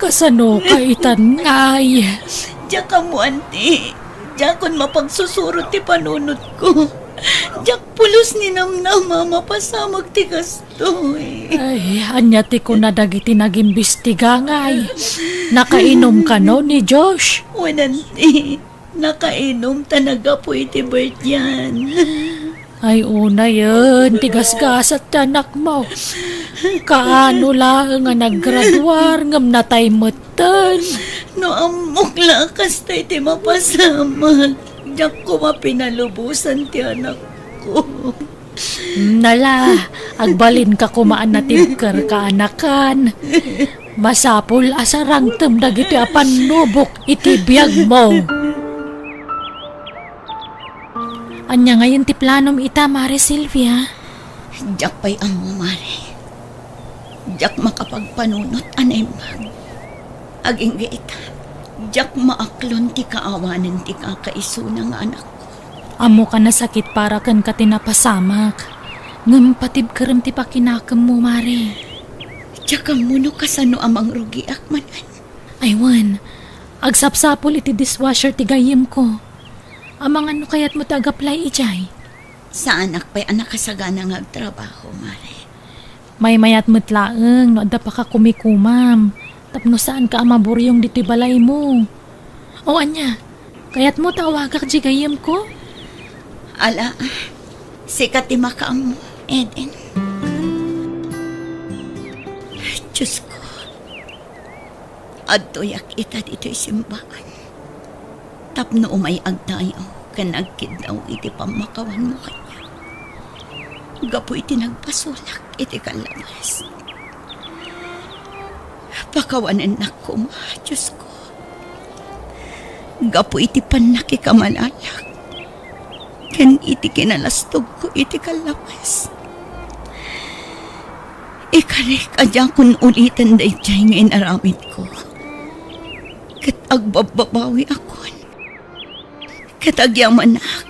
kasano ka itan ngay? Diak ammo, anti. Diakon mapagsusurot ti panunotko. Diak pulos ni namnama a mapasamak ti kas- Toy. Ay, ania ti kuna dagiti nagimbestiga ngay? Nakainom kano ni Josh? Wen, anti, nakainom ta naggapu iti birthday-an. Ay, unayen ti gasgasat ti anakmo. Kaano laeng a naggraduar ngem natay metten? No ammok la a kasta ti mapasamak, diak koma pinalubosan ti anakko. Nala, agbalinka koma a natibker, kaanakan. Masapul a sarangtem dagitoy a pannubok iti biagmo. Ania ngayen ti planom ita, Mare Silvia? Diak pay ammo, Mare. Diak makapagpanunot a naimbag. Agingga ita, diak maaklon ti kaawanen ti kakaisuna nga anakko. Ammok a nasakit para kenka ti napasamak, ngem patibkerem ti pakinakemmo, Mare. Diak ammo no kasano a mangrugiak manen. Ay wen, agsapsapul iti dishwasher ti gayyemko. Amangan no kayatmo ti ag-apply idiay. Saanak pay a nakasagana nga agtrabaho, Mare. Maymayat met laeng no adda pakakumikomam tapno saanka a maburyong ditoy balaymo. O ania, kayatmo ta awagak diay gayyemko? Ala, sika ti makaammo, Eden. Diosko, adtoyak ita ditoy simbaan tapno umay agdayaw ken agkiddaw iti pammakawanmo kaniak. Gapu iti nagpasolak iti kallabas, pakawanennak koma, Diosko, gapu iti pannakikamalalak ken iti kinalastogko iti kallabas. Ikarik a diakon uliten daydiay nga inaramidko. ket agbabbabawiakon. Ket agyamanak,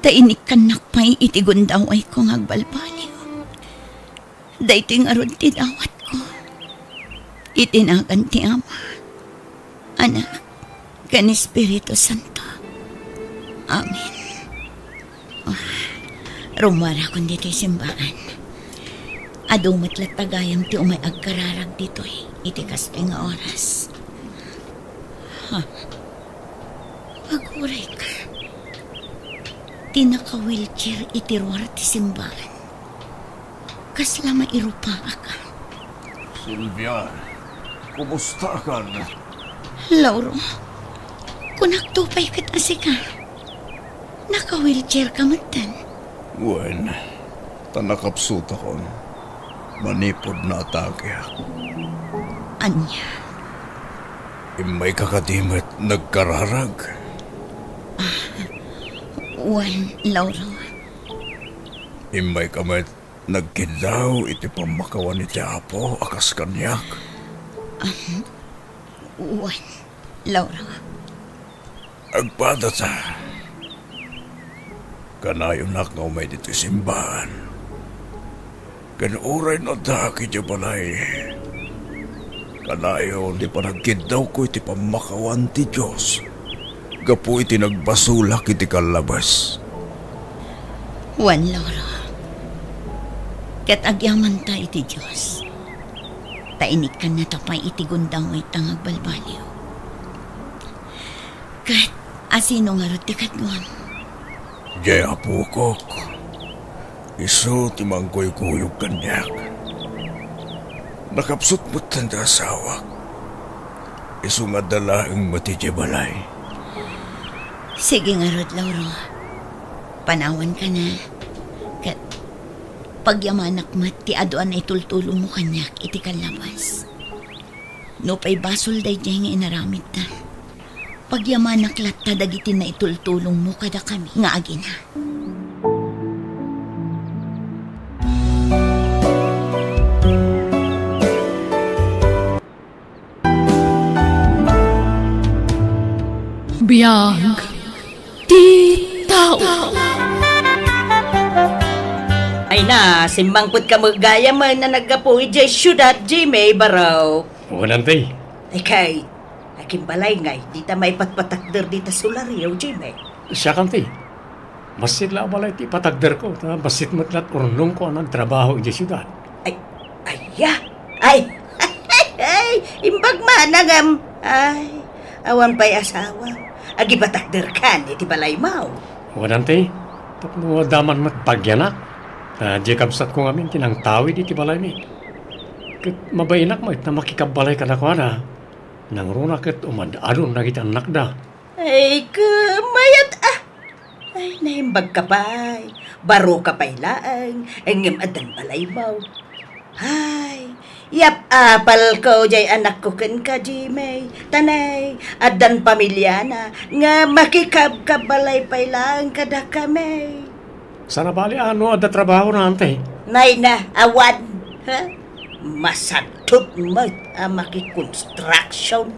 ta inikkannak pay iti gundawayko nga agbalbaliw. Daytoy ngarud ti dawatko. Iti nagan ti Ama, Anak, ken Espiritu Santo. Amen. Ah, rummuarakon ditoy simbaan. Adu met latta gayam ti umay agkararag ditoy iti kastoy nga oras. Ha? Aguray ka. Ti naka-wheelchair iti ruar ti simbaan. Kasla mairupaak. Sylvia, kumusta kan? Lauro, kunakto pay ket a sika. Naka-wheelchair ka metten. Wen, ta nakapsutakon. Manipud naatakeak. Ania? Immayka kadi met nagkararag? Ah, wen, Lauro. Immayka met nagkiddaw iti pammakawan iti Apo a kas kaniak? Ahem. Wen, Lauro. Agpadata. Kanayonak nga umay ditoy simbaan. Ken uray no addaak idiay balay, kanayon ti panagkiddawko iti pammakawan ti Dios gapu iti nagbasolak iti kallabes. Wen, Lauro. Ket agyamanta iti Dios, ta inikkannata pay iti gundawayta nga agbalbaliw. Ket asino ngarud ti kaduam? Diay apokok. Isu ti mangkuykuyog kaniak. Nakapsut metten ti asawak. Isu nga adda laeng met idiay balay. Sige ngarud, Lauro. Panawanka na. Ket pagyamanak met ti adu a naitultulongmo kaniak iti kallabas. Nupay basol daydiay nga inaramidta, pagyamanak latta dagiti naitultulongmo kadakami nga agina. Biag ti tao. Ay na, simmangpetka met gayam a naggapu idiay siudad, Jimmy Barok. Wen, Auntie. Ay kay, agimbalay ngay, dita maipatpatakder dita solario, Jimmy. Siak, Auntie. Bassit la a balay ti ipatakderko, ta bassit met la ti urnongko a nagtrabaho idiay siudad. Ay, aya? Ay, ay, imbag man a ngem. Ay, awan pay asawam. Agipatakderkan iti balaymo. Wen, Auntie, tapno adda man met pagyanak. Ta diay kabsatko ngamin ti nangtawid iti balaymi. Ket mabainak met a makikabbalay kadakuada. Nangruna ket umad-adun dagiti annakda. Ay, kamayat a! Ay, naimbagka pay. Baroka pay laeng, ngem addan balaymo. Ay, yap-apalko diay anakko kenka, Jimmy. Tanay, addan pamiliana nga makikabkabbalay pay laeng kadakami. Saan a bali a no adda trabahona, Auntie? Nay na, awan. Ha? Masagtut met a makikonstruction.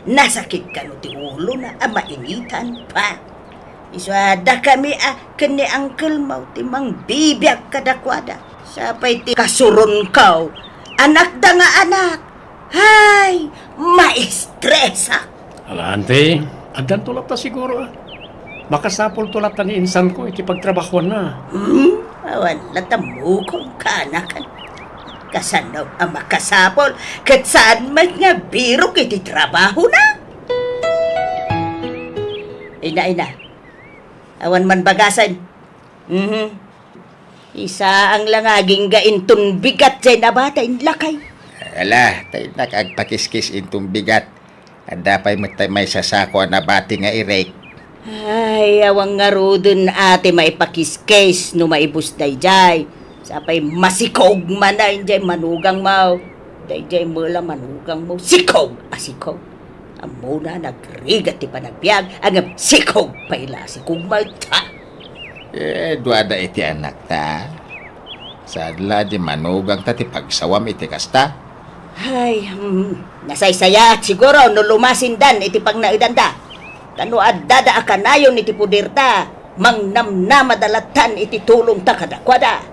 Nasakit kano ti ulona a mainitan pa. Isu a dakami a ken ni uncle mo ti mangbibiag kadakuada. Sapay ti kasuronko, anakda nga anak. Hay, maestresak. Ala, Auntie, addanto latta siguro, a. Makasapulto latta ni insanko iti pagtrabahoanna. Hmm? Awan latta mukong kaanakan. Kasano a makasapul ket saan met nga birok iti trabahona? Ina, ina. Awan man bagasen. Mhm. Isaang la nga agingga inton bigat diay nabata inlakay. Ala, ta innak agpakiskis inton bigat. Adda pay met tay maysa sako a nabati nga irek. Ay, awan ngaruden a ti maipakiskis no maibus daydiay. Sapay masikog manen diay manugangmo. Daydiay met la manugangmo. Sikog a sikog. Ammona, nagrigat ti panagbiag, ngem sikog pay la a sikog met. Ha? Eh, duada iti anakta. Saan la di manugangta ti pagsawam iti kasta? Ay, hmm, nasaysayaat siguro no lumasindan iti pagnaedanda. Ta no addada a kanayon iti puderda, mangnamnamada lattan iti tulongta kadakuada.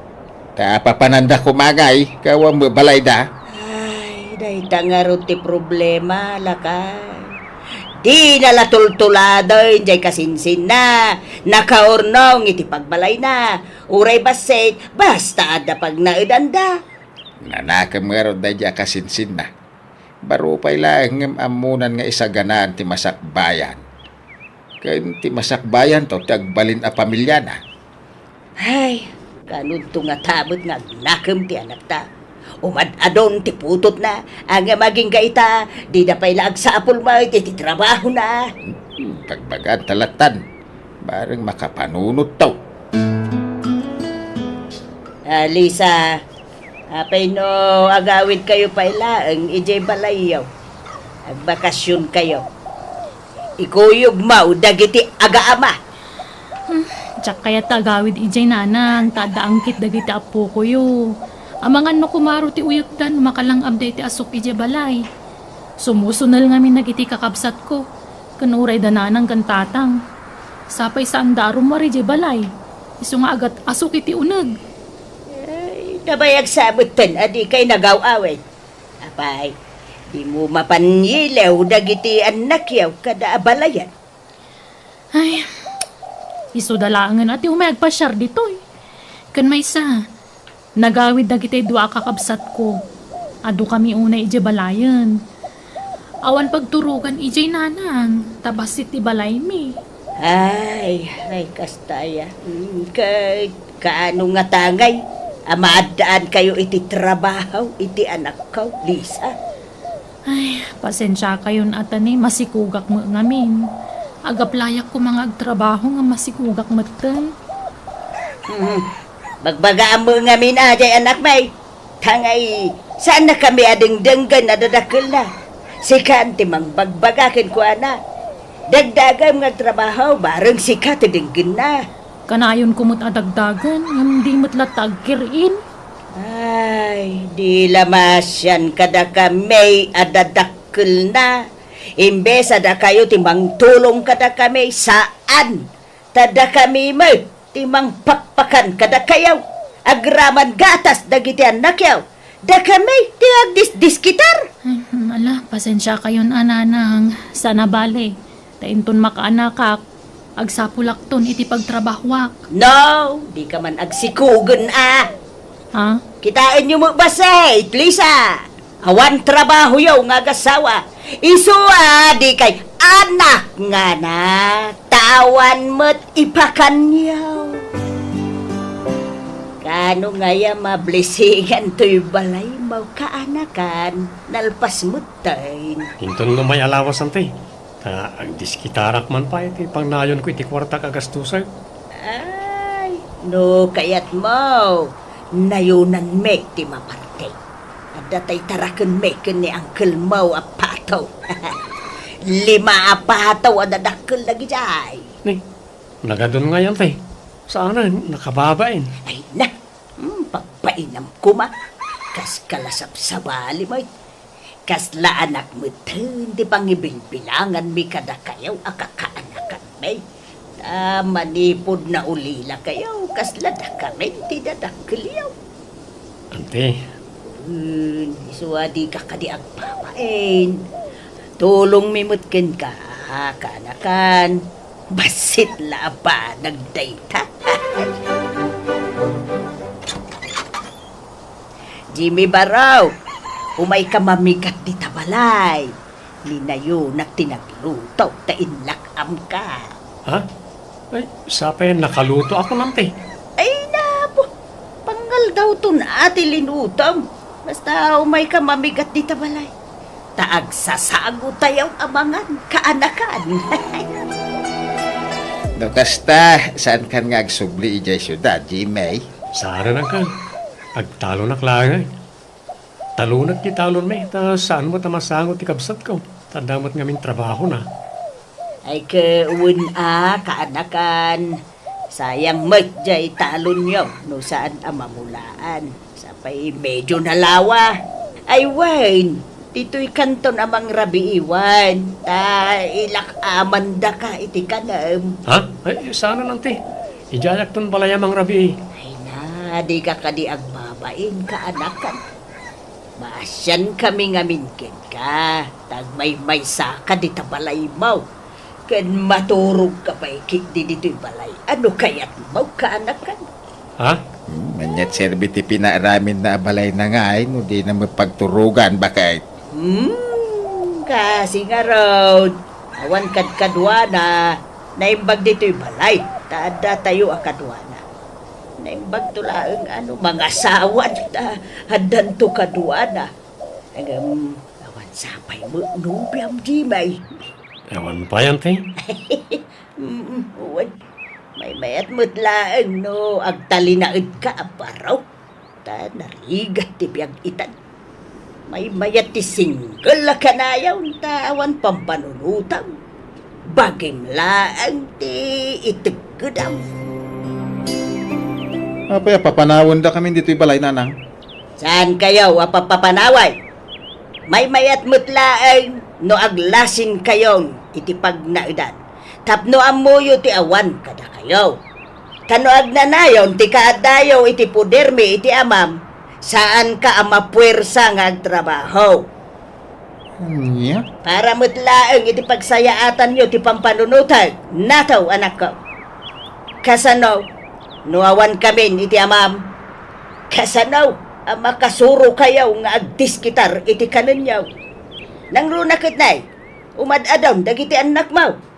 Ta apapananda koma ngay, ket awan met balayda. Ay, dayta ngarud ti problema, lakay. Dina la tultuladen jay kasinsinna, nakaurnong iti pagbalayna. Uray bassit, basta adda pagnaedanda. Nanakem ngarud daydiay a kasinsinna. Baro pay laeng ngem ammonan nga isaganaan ti masakbayan. Ken ti masakbayanto ti agbalin a pamiliana. Ay, kanudto ngata met nga agnakem ti anakta. Umad-adon ti putotna, ngem agingga ita, dida pay la agsapul met iti trabahona. Hmm, pagbagaan ta lattan, bareng makapanunotto. Ah, Lisa, apay no agawidkayo pay laeng idiay balayyo? Agbakasionkayo. Ikuyogmo dagiti agaama. Hmm, diak kayat ta agawid idiay nanang, ta adda angkit dagiti appokoyo. Amangan no kumaro ti uyotda no makalang-abda iti asuk idiay balay. Sumusunel ngamin dagiti kakabsatko, ken uray da nanang ken tatang. Sapay saanda a rummuar idiay balay, isu nga agat-asuk iti uneg. Ay, nabayag sa metten a dikay nagaw-awid. Apay, dimo mapan yilew dagiti annakyo kada a balayen? Ay, isuda laengen a ti umay agpasiar ditoy. Ken maysa, nagawid dagiti dua a kakabsatko. Adukami unay idiay balayen. Awan pagturogan idiay nanang, ta bassit ti balaymi. Ay, ay, kasta aya. Mm, ket kaano ngata ngay a maaddaankayo iti trabaho iti anakko, Lisa? Ay, pasensiakayon a ta ni masikugak met ngamin. Agaplayak koma nga agtrabaho nga masikugak metten. Hmm. Bagbagaam met ngamin a, jay anakmi. Ta ngay, saannakami a dengdenggen a dadakkelna. Sikan ti mangbagbaga kenkuana. Dagdagem nga agtrabaho, bareng sika ti denggenna. Kanayonko met a dagdagen, ngem di met latta agkir-in. Ay, di la maasian kadakami a dadakkelna. Imbes a dakayo ti mangtulong kadakami, saan. Ta dakami met ti mangpakpakan kadakayo. Agraman gatas dagiti annakyo. Dakami ti agdisdiskitar. Hmm, ala, pasensiakayon a, nanang. Saan a bale. Ta inton makaanakak, agsapulakton iti pagtrabahoak. No, dika man agsikugen a. Ha? Kitaenyo met bassit, Lisa. Awan trabahoyo nga agasawa. Isu a dikay anak nga na, ta awan met ipakanyo. Kaano ngay a mablisingan toy balaymo, kaanakan, nalpas metten. Inton no may alawas, anti. Ta agdiskitarak man pay ti pangnayonko iti kuartak a gastusek. Ay, no kayatmo, nayonanmi ti maparte. Adda tay tarakenmi ken ni angkelmo a Pato. Lima a pato a dadakkel dagidiay. Ni, nagadun ngay, anti. Saanen, nakababain. Ay na, hmm, pagpainam koma. Kas kalasapsabali met. Kasla anak metten ti pangibilbilanganmi kadakayo a kakaanakanmi. Ta manipud naulilakayo, kasla dakami ti dadakkelyo. Anti. Wen, isu a dika kadi agbabain. Tulongmi met kenka, kaanakan. Bassit la a banag dayta. Jimmy Barok, umayka mamigat dita balay. Ni nayonak ti nagluto ta inlak-amka. Ha? Ay, sapay nakalutoak, anti. Ay, napo. Pangaldawton a ti linutom. Basta umayka mamigat dita balay. Ta agsasagotayo a mangan, kaanakan. No kasta, saankan nga agsubli idiay siudad, Jimmy? Saan a nangka? Agtalonak laeng. Talonek ti talonmi, ta saan met a masango ti kabsatko, ta adda met ngamin trabahona. Ay, ket wen a, kaanakan, sayang met jay talonyo no saan a mamulaan. Sapay medyo nalawa. Ay wen, ditoy kanton a mangrabii wen, ta ilak-amandaka iti kanem. Ha? Ay, saanen, Auntie. Idiayakton balay a mangrabii. Ay na, dika kadi agbabain, kaanakan. Maasiankami ngamin kenka, ta agmaymaysaka dita balaymo. Ken maturogka pay ketdi ditoy balay. Ano kayatmo, kaanakan? Ha? Hmm, ania ti serbi ti pinaaraminna a balayna ngay no dina met pagturogan, baket? Hmm, kasi ngarud, awan kadkaduana, naimbag ditoy balay, ta addatayo a kaduana. Naimbagto laeng a no mangasawan ta addanto kaduana. Ngem, awan sapay met nobiam, Jimmy. Awan pay, Auntie. Mm, wen. Maymayat met laeng no agtalinaedka a baro. Ta narigat ti biag itan. Maymayat ti single a kanayon ta awan pampanunotang. Bagim laeng ti itegkedam. Apay a papanawendakamin ditoy balay, Nanang? Saankayo a papapanaway? Maymayat met laeng no aglasinkayon iti pagnaedan tapno ammoyo ti awan kadakayo. Ta no agnanayon ti kaaddayo iti podermi iti Amam, saanka a mapuersa nga agtrabaho. Ania? Para met laeng iti pagsayaatanyo ti pampanunotag, nato, anakko. Kasano, no awankamin iti Amam? Kasano a makasurokayo nga agdiskitar iti kanenyo? Nangruna ket nay, umad-adon dagiti annakmo.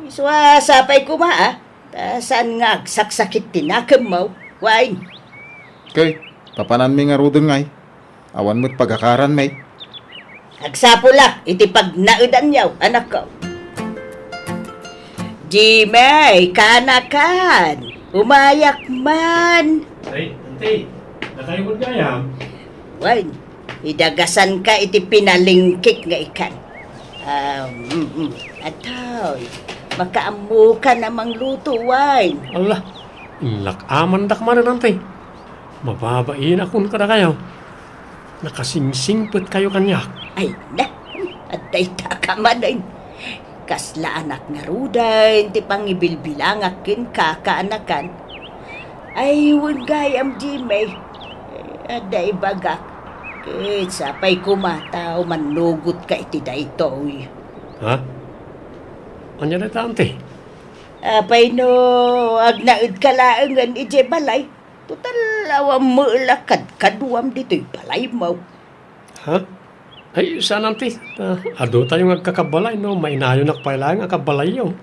Isu a sapay koma, a, ta saan nga agsaksakit ti nakemmo, wen. Ket, papananmi ngaruden ngay, awan met pagakaranmi. Agsapulak iti pagnaedanyo, anakko. Jimmy, kaanakan, umayak man. Ay, Auntie, dakayo met gayam? Wen, idagasanka iti pinalingkik nga ikan. Ah, mm, mm. Atoy, makaammokan a mangluto, wen. Ala, inlak-amandak manen, Auntie. Mababainak kun kadakayo. Nakasingsingpetkayo kaniak. Ay na, adda ita ka manen. Kasla anak ngaruden ti pangibilbilangak kenka, kaanakan. Ay, wen gayam, Jimmy. Adda ibagak. Ket sapay koma ta umannugotka iti daytoy. Ha? Ania dayta, Auntie? Apay no agnaedka laengen idiay balay? Total, awan met la kadkaduam ditoy balaymo. Ha? Ay, saan, Auntie. Ta, aduyo nga agkakabalay, no? Mainayonak pay laeng a kabalayyo.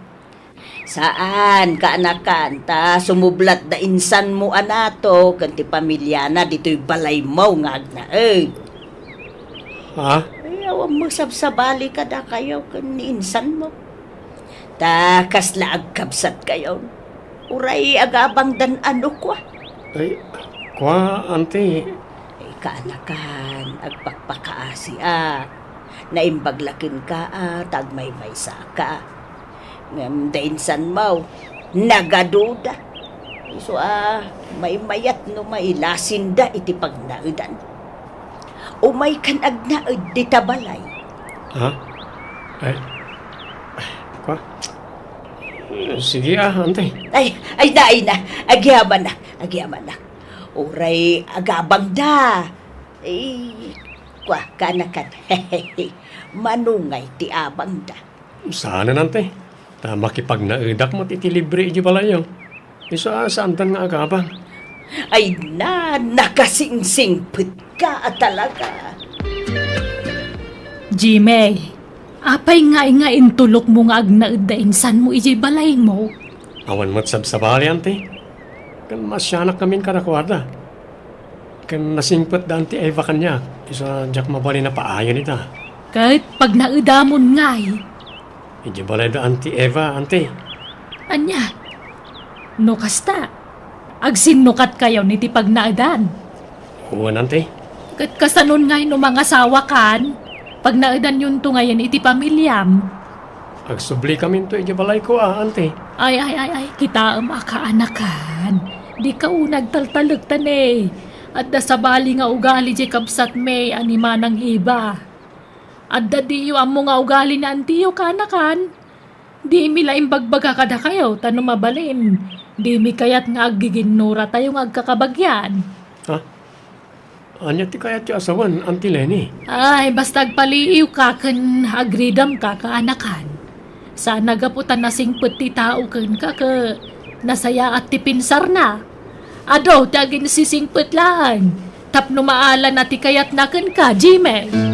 Saan, kaanakan, ta sumublat da insanmo a nato ken ti pamiliana ditoy balaymo nga agnaed. Ha? Ay, awan met sabsabali kadakayo ken ni insanmo. Ta kasla agkabsatkayon, uray agabangdan a no kua. Ay, kua, Auntie. Ay, kaanakan, agpakpakaasiak. Naimbag la kenka a ta agmaymaysaka. Ngem da insanmo, nagaduda. Isu a, maymayat no mailasinda iti pagnaedan. Umaykan agnaed dita balay. Ha? Ay, ay, kua? Sige, a, Auntie. Ay, ay na, ay na. Agyamanak, agyamanak. Uray agabangda. Ay, kua, kaanakan. Manungay ti abangda. Saanen, Auntie. Ta makipagnaedak met iti libre iti balayyo. Isu a saandan nga agabang. Ay na, nakasingsingpetka a talaga. Jimmy, apay ngay nga intulokmo nga agnaed da insanmo idiay balaymo? Awan met sabsabali, Auntie. Ken maasianak ngamin kadakuada. Ken nasingpet da Auntie Eva kaniak, isu a diak mabalin a paayen ita. Ket pagnaedamon ngay. Idiay balay da Auntie Eva, Auntie. Ania? No kasta, agsinnukatkayon iti pagnaedan? Wen, Auntie. Ket kasanon ngay no mangasawakan? Pagnaedanyonto ngayen iti pamiliam. Agsubli kaminto idiay balayko a, Auntie. Ay, ay, ay, ay, kitaem a kaanakan. Dika unay agtaltalekta ne. Adda sabali nga ugali diay kabsatmi a ni Manang Eva. Adda diyo ammo nga ugali ni antiyo, kaanakan. Dimi la imbagbaga kadakayo, ta no mabalin, dimi kayat nga aggiginnuratayo nga agkakabagian. Ha? Ania ti kayatyo a sawen, Auntie Leni? Ay, basta agpaliiwka ken agridamka, kaanakan. Saan a gapu ta nasingpet ti tao kenka ket nasayaat ti pinsarna. Adu ti aginsisingpet laeng tapno maala na ti kayatna kenka, Jimmy.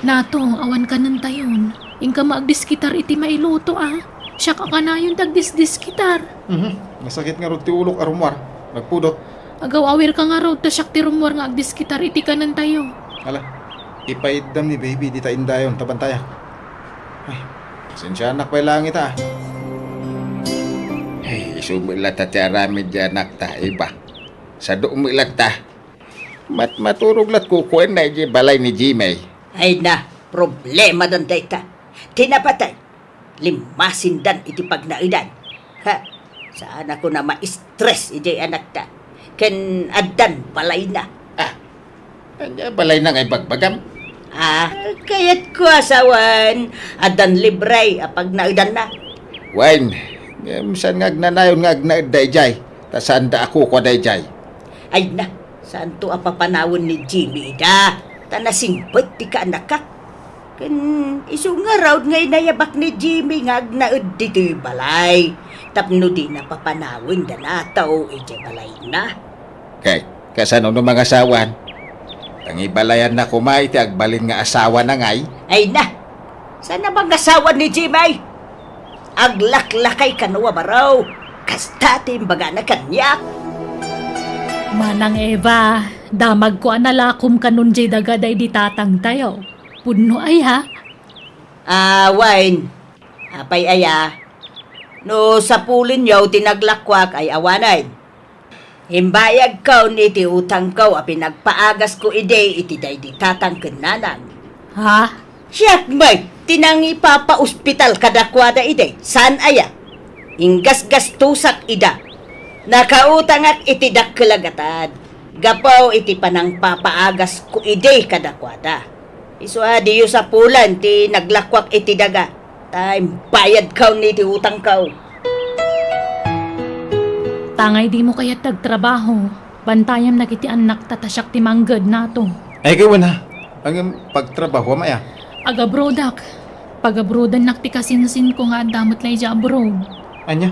Nato, awan kanentayon. Inka met agdiskitar iti mailuto, a. Siak a kanayon ti agdisdiskitar. Mhm. Nasakit ngarud ti ulok a rummuar. Nagpudot. Agaw-awirka ngarud ta siak ti rummuar nga agdiskitar iti kanentayo. Ala, ipaiddam ni baby dita indayon ta bantayak. Ay, pasensianak pay laeng ita, a. Ay, isu met latta ti aramid ti anakta, Eva. Sadu met latta. Mat-, maturog lat kukuenna iti balay ni Jimmy. Ay na, problemadan dayta. Ti napatay, limmasindan iti pagnaedan. Ha, saan a kuna ma-stress idiay anakta. Ken addan balayna. Ah, ania balayna nga ibagbagam? Ah, kayatko a sawen, addan libre a pagnaedanna. Wen, ngem saan nga agnanayon nga agnaedda idiay, ta saanda a kukua daydiay. Ay na, saanto a papanawen ni Jimmy ida, ta nasingpet ti kaanakak. Ken isu ngarud nga inayabak ni Jimmy nga agnaed ditoy balay, tapno dina papanawen da Nato idiay balayna. Kay, kasano no mangasawan? Pangibalayanna koma iti agbalin nga asawana ngay? Ay na, saan a mangasawan ni Jimmy? Aglaklakay kano a baro. Kasta ti imbagana kaniak. Manang Eva, damagko a nalakom kanon diay daga daydi tatangtayo. Pudno aya? Ah, wen. Apay aya? No sapulenyo ti naglakuak ay awanen. Imbayagkon iti utangko a pinagpaagasko idi iti daydi tatang ken nanang. Ha? Siak met ti nangipapaospital kadakuada idi, saan aya? Inggasgastosak ida. Nakautangak iti dakkel a gatad gapu iti panangpapaagasko idi kadakuada. Isu a diyo sapulen ti naglakuak iti daga, ta imbayadkaw iti utangkaw. Tangay dimo kayat agtrabaho, bantayam dagiti annakta ta siak ti mangged nato. Ay, kay wen a. Ngem pagtrabahoam aya? Agabrodak. Pagabrodannak ti kasinsinko nga adda met la idiay abroad. Ania?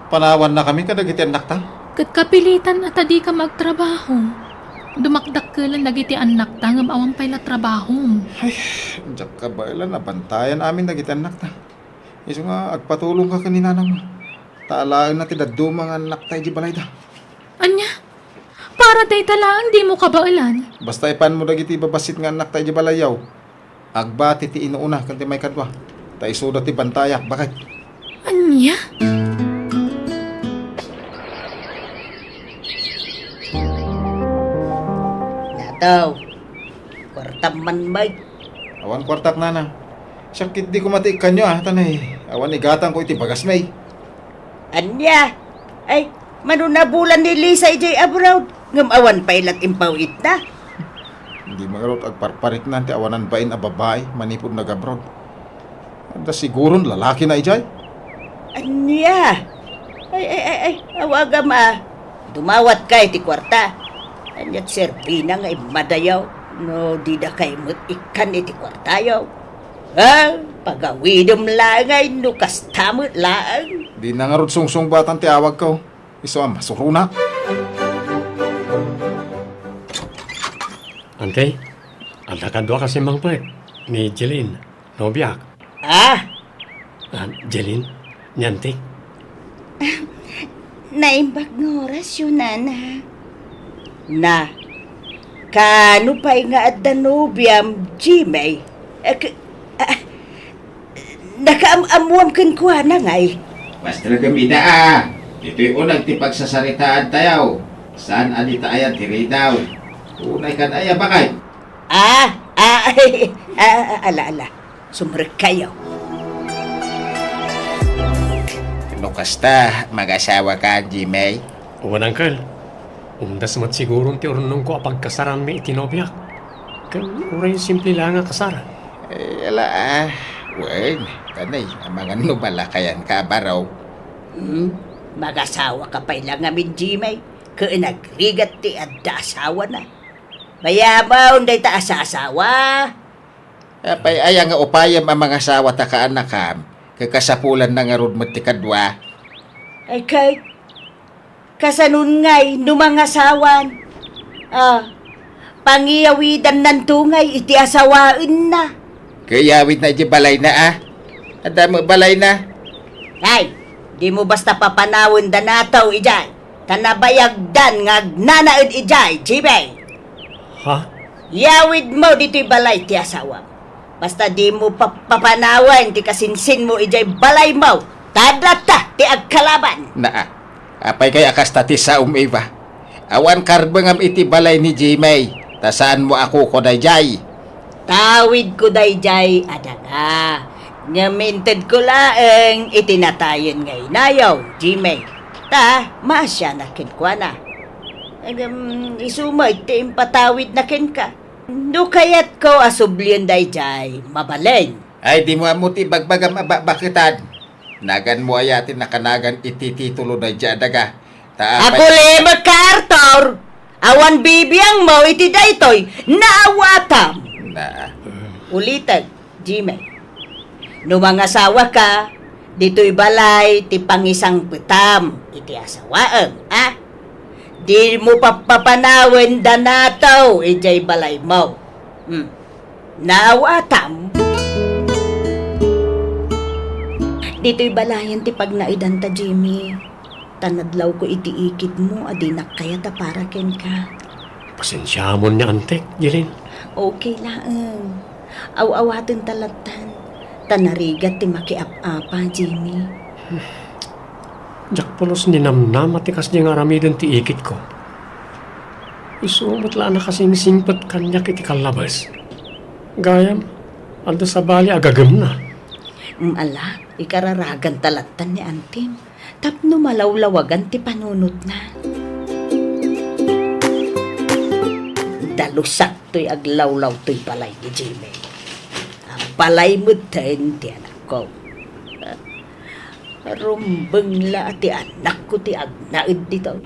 Panawannakami kadagiti annakta? Ket kapilitan a ta dika agtrabaho. Dumakdakkelen dagiti annakta ngem awan pay la trabahom. Ay, diak kabaelan a bantayan amin dagiti annakta. Isu nga agpatulongka ken ni nanangmo. Ta alaenna ti dadduma nga annakta idiay balayda. Ania? Para dayta laeng dimo kabaelan? Basta ipanmo dagiti babassit nga annakta idiay balayyo. Agbati ti inuuna ken ti maikadua, ta isuda ti bantayak, baket. Ania? Nataw, kuartam man, Mike. Awan kuartak, nana. Siak ketdi koma ti ikkanyo, a, ta nay, awan igatangko iti bagasmi. Ania? Ay, mano nabulan ni Lisa idiay abroad, ngem awan pay lat impaw-itna. Dimo ngarud agparpariknan ti awanan bain a babai manipud nag-abroad. Adda siguron lalakina idiay. Ania? Ay, ay, ay, ay, awagam a. Dumawatka iti kuarta. Aniat serbina nga immadayo no didakay met ikkan iti kuartayo? Ah, pagawidem laeng ay no kasta met laeng. Dina ngarud sungsungbatan ti awagko. Isu a masuronak. Ante, adda kadua kasi mangpet ni Jeline, nobiak. Ah? Ah, Jeline, ni Ante. Naimbag nga orasyo, nana. Na, kaano pay nga adda nobiam, Jimmy? Eh, k-, ah, nakaam-ammoam kenkuana, ngay? Basta gam ida, a. Ditoy uneg ti pagsasaritaantayo. Saan a dita aya ti ridaw? Unay kan aya, bakay? Ah, ah, ah, ah, ala, ala. Sumrekkayo. Kasta, mag-asawa ka, Jimmy? Wen, Uncle. Umdas met siguron ti urnongko a pagkasaranmi iti nobiak. Ken uray simple la nga kasar. Eh, ala, ah. Wen, kanay, amangan no malakayan ka, baro. Hmm? Mag-asawa ka pay la ngamin, Jimmy? Ken agrigat ti adda asawana. Mayamon dayta a saasawa. Apay aya nga upayem a mangasawa ta kaanakam, ket kasapulanna ngarud met ti kadua? Ay, ket, kasanon ngay no mangasawan? Ah, pangiyawidannanto ngay iti asawaenna. Kayawidna iti balayna, a? Adda met balayna? Ay, dimo basta papanawen da nato idiay. Ta nabayagdan nga agnanaed idiay, Jimmy. Ha? Yawidmo ditoy balay ti asawam. Basta dimo pap-, papanawen ti kasinsinmo idiay balaymo, ta adda ti agkalaban. Naa, apay kay a kasta ti saom, Eva? Awan karbengam iti balay ni Jimmy, ta saanmo a kuko daydiay. Tawidko daydiay a daga, ngem intedko laeng iti natayen nga inayo, Jimmy, ta maasianak kenkuana. Ngem isu met ti impatawidna kenka. No kayatko a sublien daydiay, mabalin. Ay, dimo ammo ti ibagbagam a bakbaketan. Naganmo aya ti nakanagan iti titulo daydiay a daga? Ta apay— Agulimek ka, Arthur! Awan bibiangmo iti daytoy, naawatam! Na. Ulitek, Jimmy. No mangasawa ka, ditoy balay ti pangisangpetam iti asawaem, a? Dimo pappapanawen da nato idiay balaymo. Hmm. Naawatam. Ditoy balayen ti pagnaedanta, Jimmy. Ta nadlawko iti ikitmo a dinak kayat a para kenka. Pasensiamon ni antek, Jeline. Okay laeng. Aw-awatenta lattan. Ta narigat ti makiap-apa, Jimmy. Diak pulos ninamnama ti kasdi nga aramiden ti ikitko. Isu met la a nakasingsingpet kaniak iti kallabes. Gayam, adda sabali a gagemna. Mm, ala, ikararaganta lattan ni antim tapno malawlawagan ti panunotna. Dalusak toy aglawlaw toy balay ni Jimmy. A balay metten ti anakko. Rumbeng la ti anakko ti agnaed ditoy.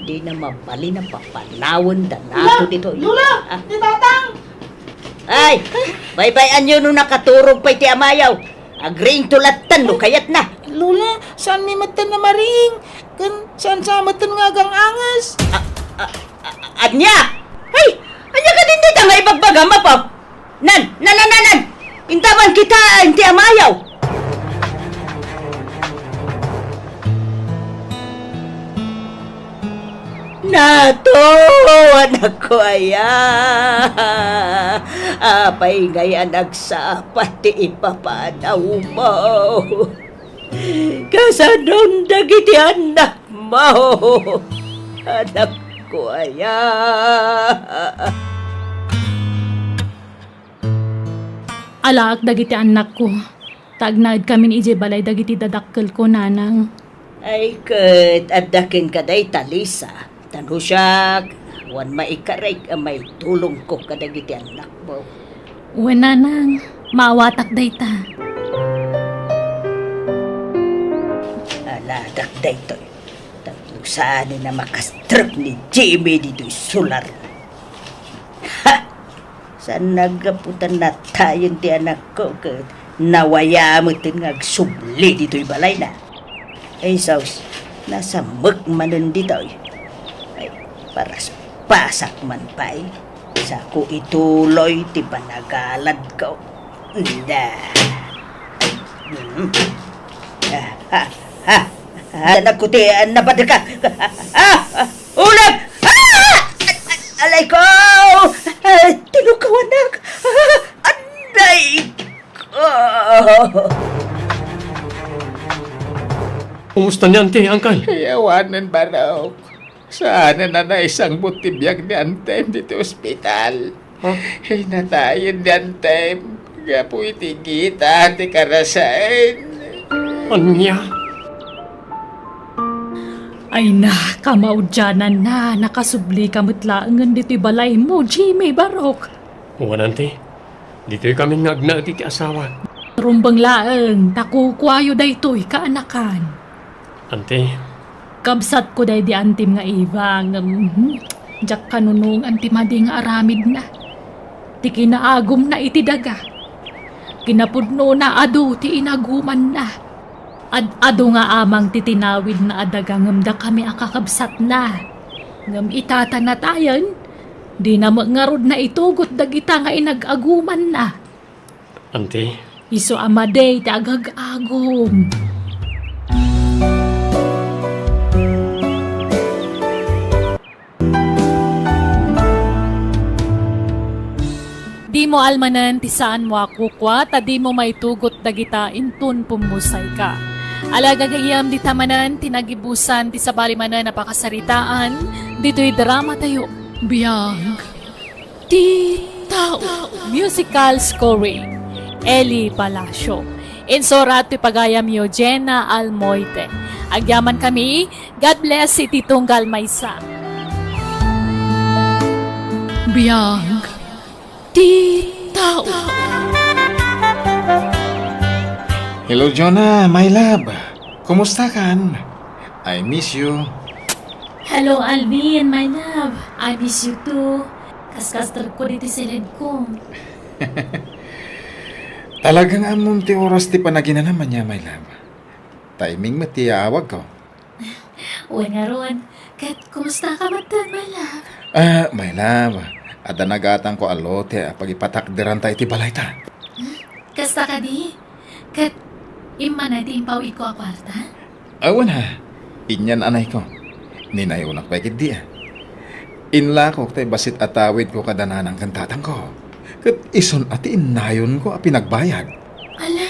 Dina mabalin a papanawen da nato ditoy. Lola! Ah. Ni Tatang! Ay! Baybay-anyo no nakaturog pay ti amayo. Agriingto lattan no kayatna. Lola, saanmi metten a mariing. Ken saan sa metten nga agang-anges. Ah, ah, ah, ania? Ay! Ania kadin dayta nga ibagbagam, Apo? Nan, nan, nan, nan, nan! Intaman kitaen ti amayo! Nato, anakko aya! Apay ngay a nagsapa ti ipapanawmo? Kasanon dagiti annakmo, anakko aya? Alaak dagiti annakko, ta agnaedkamin idiay balay dagiti dadakkelko, nanang. Ay, ket adda kenka dayta, Lisa. Ta no siak, awan maikarek a maitulongko kadagiti annakmo. Wen, nanang, maawatak dayta. Aladak daytoy. Tapno saanen a makastrek ni Jimmy ditoy solar. Ha! Saan naggapu ta natayen ti anakko ket nawaya metten nga agsubli ditoy balayna. Ay, sus, nasamek manen ditoy. Ay, paraspasak man pay. Sako ituloy ti panagaladko. Nda. Mm. Ah, ah, ah, ah, anakko ti, ah, napaderka. Ah, ah, ulep! Ah! Alay ko! Ah, tinukawanak! Ah, anday ko! Kumusta ni Auntie, Uncle? Ay, awanen, Barok. Saanen a naisangbut ti biag ni Antem ditoy ospital. Ha? Ay, natayen ni Antem gapu iti gita ti karasaen. Ania? Ay na, kamaudiananna, nakasubli ka met laengen ditoy balaymo, Jimmy Barok. Wen, Auntie. Ditoy kami nga agnaed iti asawan. Rumbeng laeng, ta kukuayo daytoy kaanakan. Auntie. Kabsatko daydi antim nga Eva, ngem, hmm, diak kanunongan ti madi nga aramidna. Ti kinaagumna iti daga. Kinapudnona adu ti inagumanna. Ad-adu nga amang ti tinawidna a daga ngem dakami a kakabsatna. Ngem ita ta natayen, dina met ngarud naitugot dagita nga inag-agumanna. Auntie? Isu a madi ti agag-agum. Dimo almanen ti saanmo a kukua, ta dimo maitugot dagita inton pummusayka. Ala, gagayyem, dita manen ti nagibusan ti sabali manen a pakasaritaan ditoy dramatayo. Biag ti tao. Musical scoring, Eli Palacio. Insurat ti pagayamyo, Jenna Almoite. Agyamankami, God bless iti tunggal maysa. Biag ti tao. Hello, Jonah, my love. Kumusta kan? I miss you. Hello, Alvin, my love. I miss you too. Kaskastrek ko diti siled ko. Talagang ammom ti oras ti panaginana, ania, my love. Timing met ti aawag ko. Wen ngarud, ket kumusta ka met, my love? Ah, my love, adda nagatangko a lote a pagipatakderanta iti balayta. Hmm? Kasta kadi? Ket immana ti impaw-itko a kuarta? Awan ha, inyan anayko. Ninayonak pay ketdi a. Inlakok tay bassit a tawidko kada nanang ken tatangko. Ket isun a ti innayonko a pinagbayad. Ala,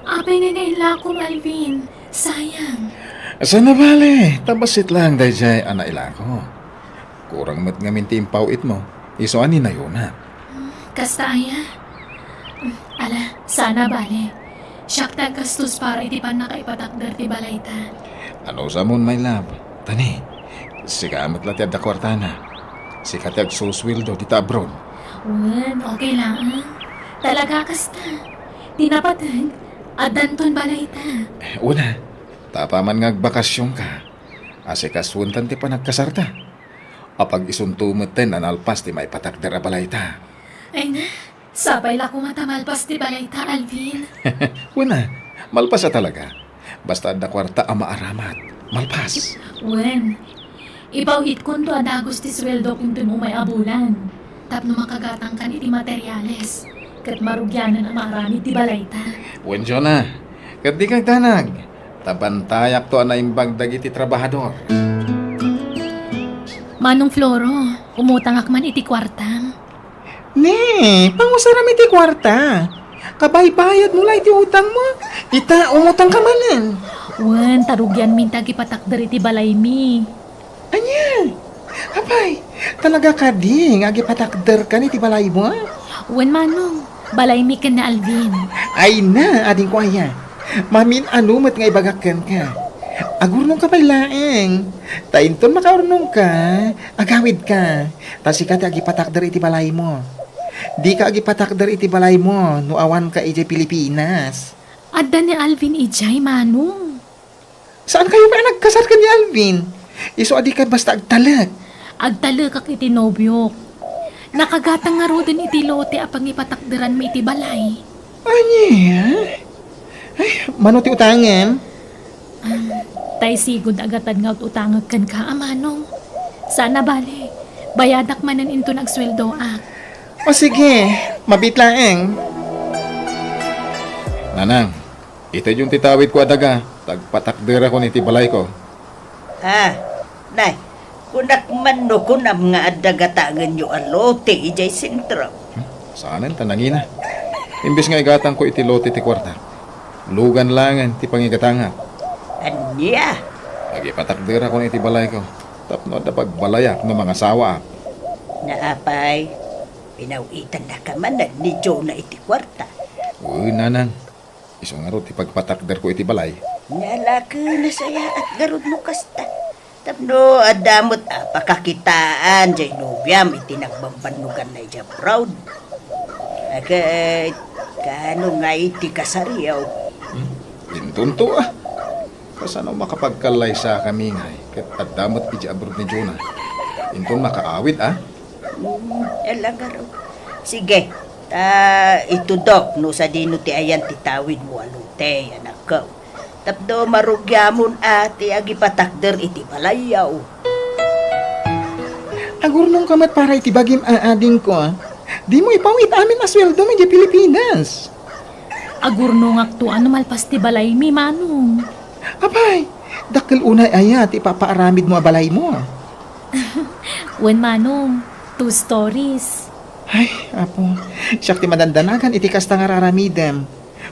apay nga inlakom, Alvin? Sayang. Saan a bale, ta bassit laeng daydiay a nailako. Kurang met ngamin ti impaw-itmo, isu a ninayonak. Hmm, kasta aya? Hmm, ala, saan a bale. Siak ti aggastos para iti pannakaipatakder ti balayta. Ano sa mon, my love? Tani, sika met la ti adda kuartana. Sika ti agsusueldo dita abroad. Wen, okay laeng. Talaga kasta. Ti napateg, addanton balayta. Wen a, ta apaman nga agbakasionka, asikasuentan ti panagkasarta. Apag-isunto metten a nalpas ti maipatakder a balayta. Ay na, sapay la koma ta malpas ti balayta, Alvin. Wen a, malpas a talaga. Basta adda kuarta a maaramat, malpas. Wen, ipaw-itkonto a dagus ti sueldok inton umay a bulan. Tapno makagatangkan iti materiales, ket marugianan a maaramid ti balayta. Wen, Jonah, ket dika agdanag, ta bantayakto a naimbag dagiti trabahador. Manong Floro, umutangak man iti kuartam. Ne, pangusaram iti kuarta. Kabaybayadmo la iti utangmo. Ita, umutangka manen. Wen, ta rugianmin ti agipatakder iti balaymi. Ania? Apay, talaga kadi nga agipatakderkan iti balaymo? Wen, manong, balaymi ken ni Alvin. Ay na, adingko aya. Mamin-ano met nga ibagak kenka. Agurnongka pay laeng. Ta inton makaurnongka, agawidka. Ta sika ti agipatakder iti balaymo. Dika agipatakder iti balaymo no awanka idiay Pilipinas. Adda ni Alvin idiay, manong. Saankayo pay a nagkasar ken ni Alvin? Isu a dika basta agtalek. Agtalekak iti nobiok. Nakagatang ngaruden iti lote a pangipatakderanmi iti balay. Ania? Ay, mano ti utangem? Ah, tay sigud a gatad nga ut-utangek kenka, a manong. Saan a bale, bayadak manen inton agsueldoak. O sige, mabiit laeng. Nanang, itedyon ti tawidko a daga, ta agpatakderakon iti balayko. Ah, nay, kunak man no kunam nga adda gatangenyo a lote idiay sentro. Hmm, saanen ta nangina. Imbes nga igatangko iti lote ti kuarta, lugan laengen ti pangigatangak. Ania? Agipatakderakon iti balayko, tapno adda pagbalayak no mangasawaak. Naapay, pinaw-itannaka manen ni Jonah iti kuarta? Wen, nanang. Isu ngarud ti pagpatakderko iti balay. Nalaken a sayaat ngarud no kasta. Tapno adda met a pakakitaan jay nobiam iti nagbambannoganna idiay abroad. Ket, kaano ngay ti kasariyo? Hmm? Intonto, a. Kasano makapagkallaysakami ngay ket adda met idiay abroad ni Jonah? Inton makaawid, a? Hmm, ala ngarud. Sige, ta itudok no sadino ti ayan ti tawidmo a lote, anakko. Tapno marugiamon a ti agipatakder iti balayyo. Agurnongka met para iti bagim a adingko, a. Dimo ipawit amin a sueldom idiay Pilipinas. Agurnongakto a no malpas ti balaymi, Manong. Apay, dakkel unay aya ti ipapaaramidmo a balaymo? Wen, Manong, two stories. Ay, Apo, siak ti madandanagan iti kasta nga ar-aramidem.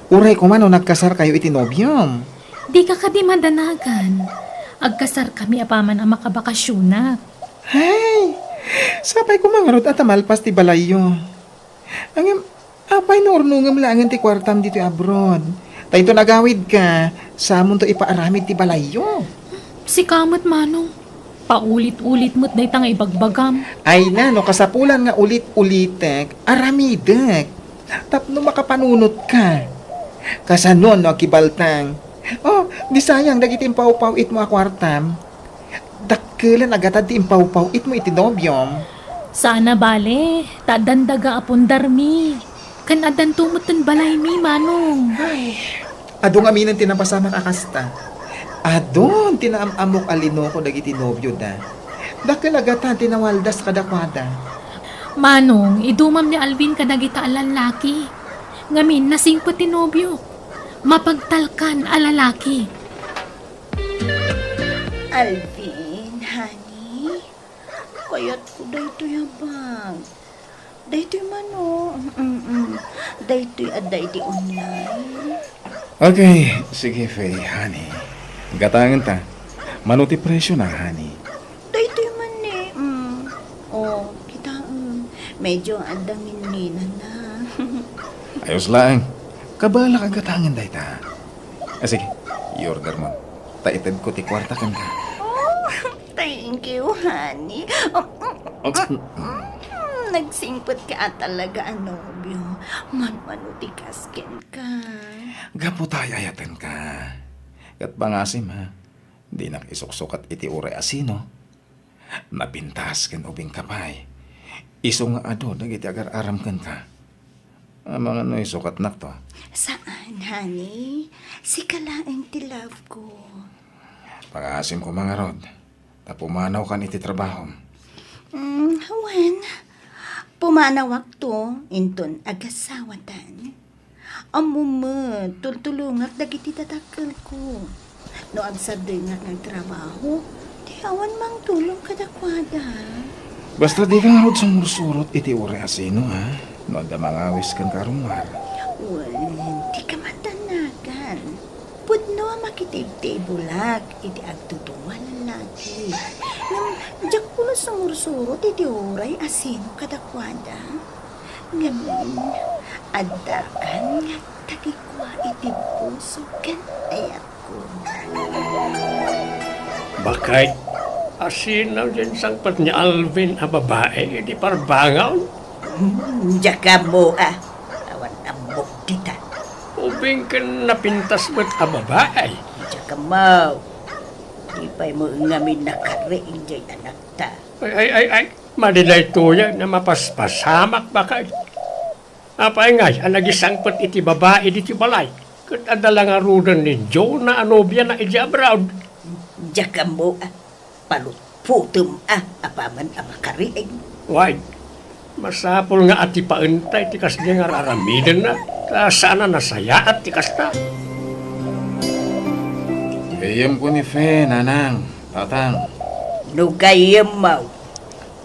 Uray koma no nagkasarkayo iti nobiom. Dika kadi madanagan. Agkasarkami apaman a makabakasionak. Ay, sapay koma ngarud a ta malpas ti balayyo. Ngem, apay no urnongem laengen ti kuartam ditoy abroad? Ta inton agawidka, samonto ipaaramid ti balayyo. Sika met, Manong. Paulit-ulit met dayta nga ibagbagam. Ay na, no kasapulan nga ulit-ulitek, aramidek. Tapno makapanunotka. Kasano no agkibaltang? Oh, di sayang dagiti impawpaw-itmo a kuartam. Dakkelen a gatad ti impawpaw-itmo iti nobiom. Saan a bale, ta addan daga a pundarmi. Ken addanto metten balaymi, Manong. Ay, adu ngaminen ti napasamak a kasta. Adun ti naam-ammok a linoko dagiti nobioda. Dakkel a gatad ti nawaldas kadakuada. Manong, idumam ni Alvin kadagita a lallaki. Ngamin, nasingpet ti nobiok. Mapagtalkan a lalaki. Alvin, honey, kayatko daytoy a bag. Daytoy man, o. Mm-mm. Daytoy adda iti online. Okay, sige, Faye, honey. Gatangenta. Mano ti presyo na, honey? Daytoy man ni, mm. O, kitaem. Medyo adda nginnina na. Ayos laeng. Kabalak a gatangen dayta. Ah, sige, i-order mo. Ta itedko ti kuarta kenka. Oh, thank you, honey. Oh, mm, mm, mm, nagsingpet ka talaga a nobio. Manmano ti kas kenka. Gapu ta ay-ayatenka. Ket pangasim, ha? Dinak isuksukat iti uray a sino. Napintas ken ubingka pay. Isu nga adu dagiti agar-aram kenka. Amangan no isukatnakto. Saan, honey? Sika laeng ti love ko. Pangaasim koma ngarud, ta pumanawkan iti trabahom. Mm, wen, pumanawakto inton agasawatan. Ammom met, tultulongak dagiti dadakkelko. No agsadengak nga agtrabaho, ti awan mangtulong kadakuada. Basta dika ngarud sumursurot iti uray a sino, ha? No adda mangawis kenka a rummuar. Wen, dika madanagan. Pudno a makitibtibulak iti agtutungwa a lalaki. Ngem, diak pulos sumursurot iti uray a sino kadakuada. Ngamin, addakan nga tagikua iti puso ken ayatko. Bakay, a sino diay sangpet ni Alvin a babai iti parbangon? Hmm, diak ammo, a. Awan ammok dita. Ubing ken napintas met a babai. Diak ammo. Di pay mo ngamin nakari idiay anakta. Ay, ay, ay, ay. Madi daytoy a mapaspasamak, bakay. Apay ngay a nagisangpet iti babai ditoy balay, ket adda la ngaruden ni Jonah a nobiana idiay abroad? Diak ammo a, palutputem a, apaman a makariing. Way, masapul nga atipaenta iti kasdi nga ar-aramidenna, ta saan a nasayaat ti kasta. Gayyemko ni Fe, nanang, tatang. No gayyemmo,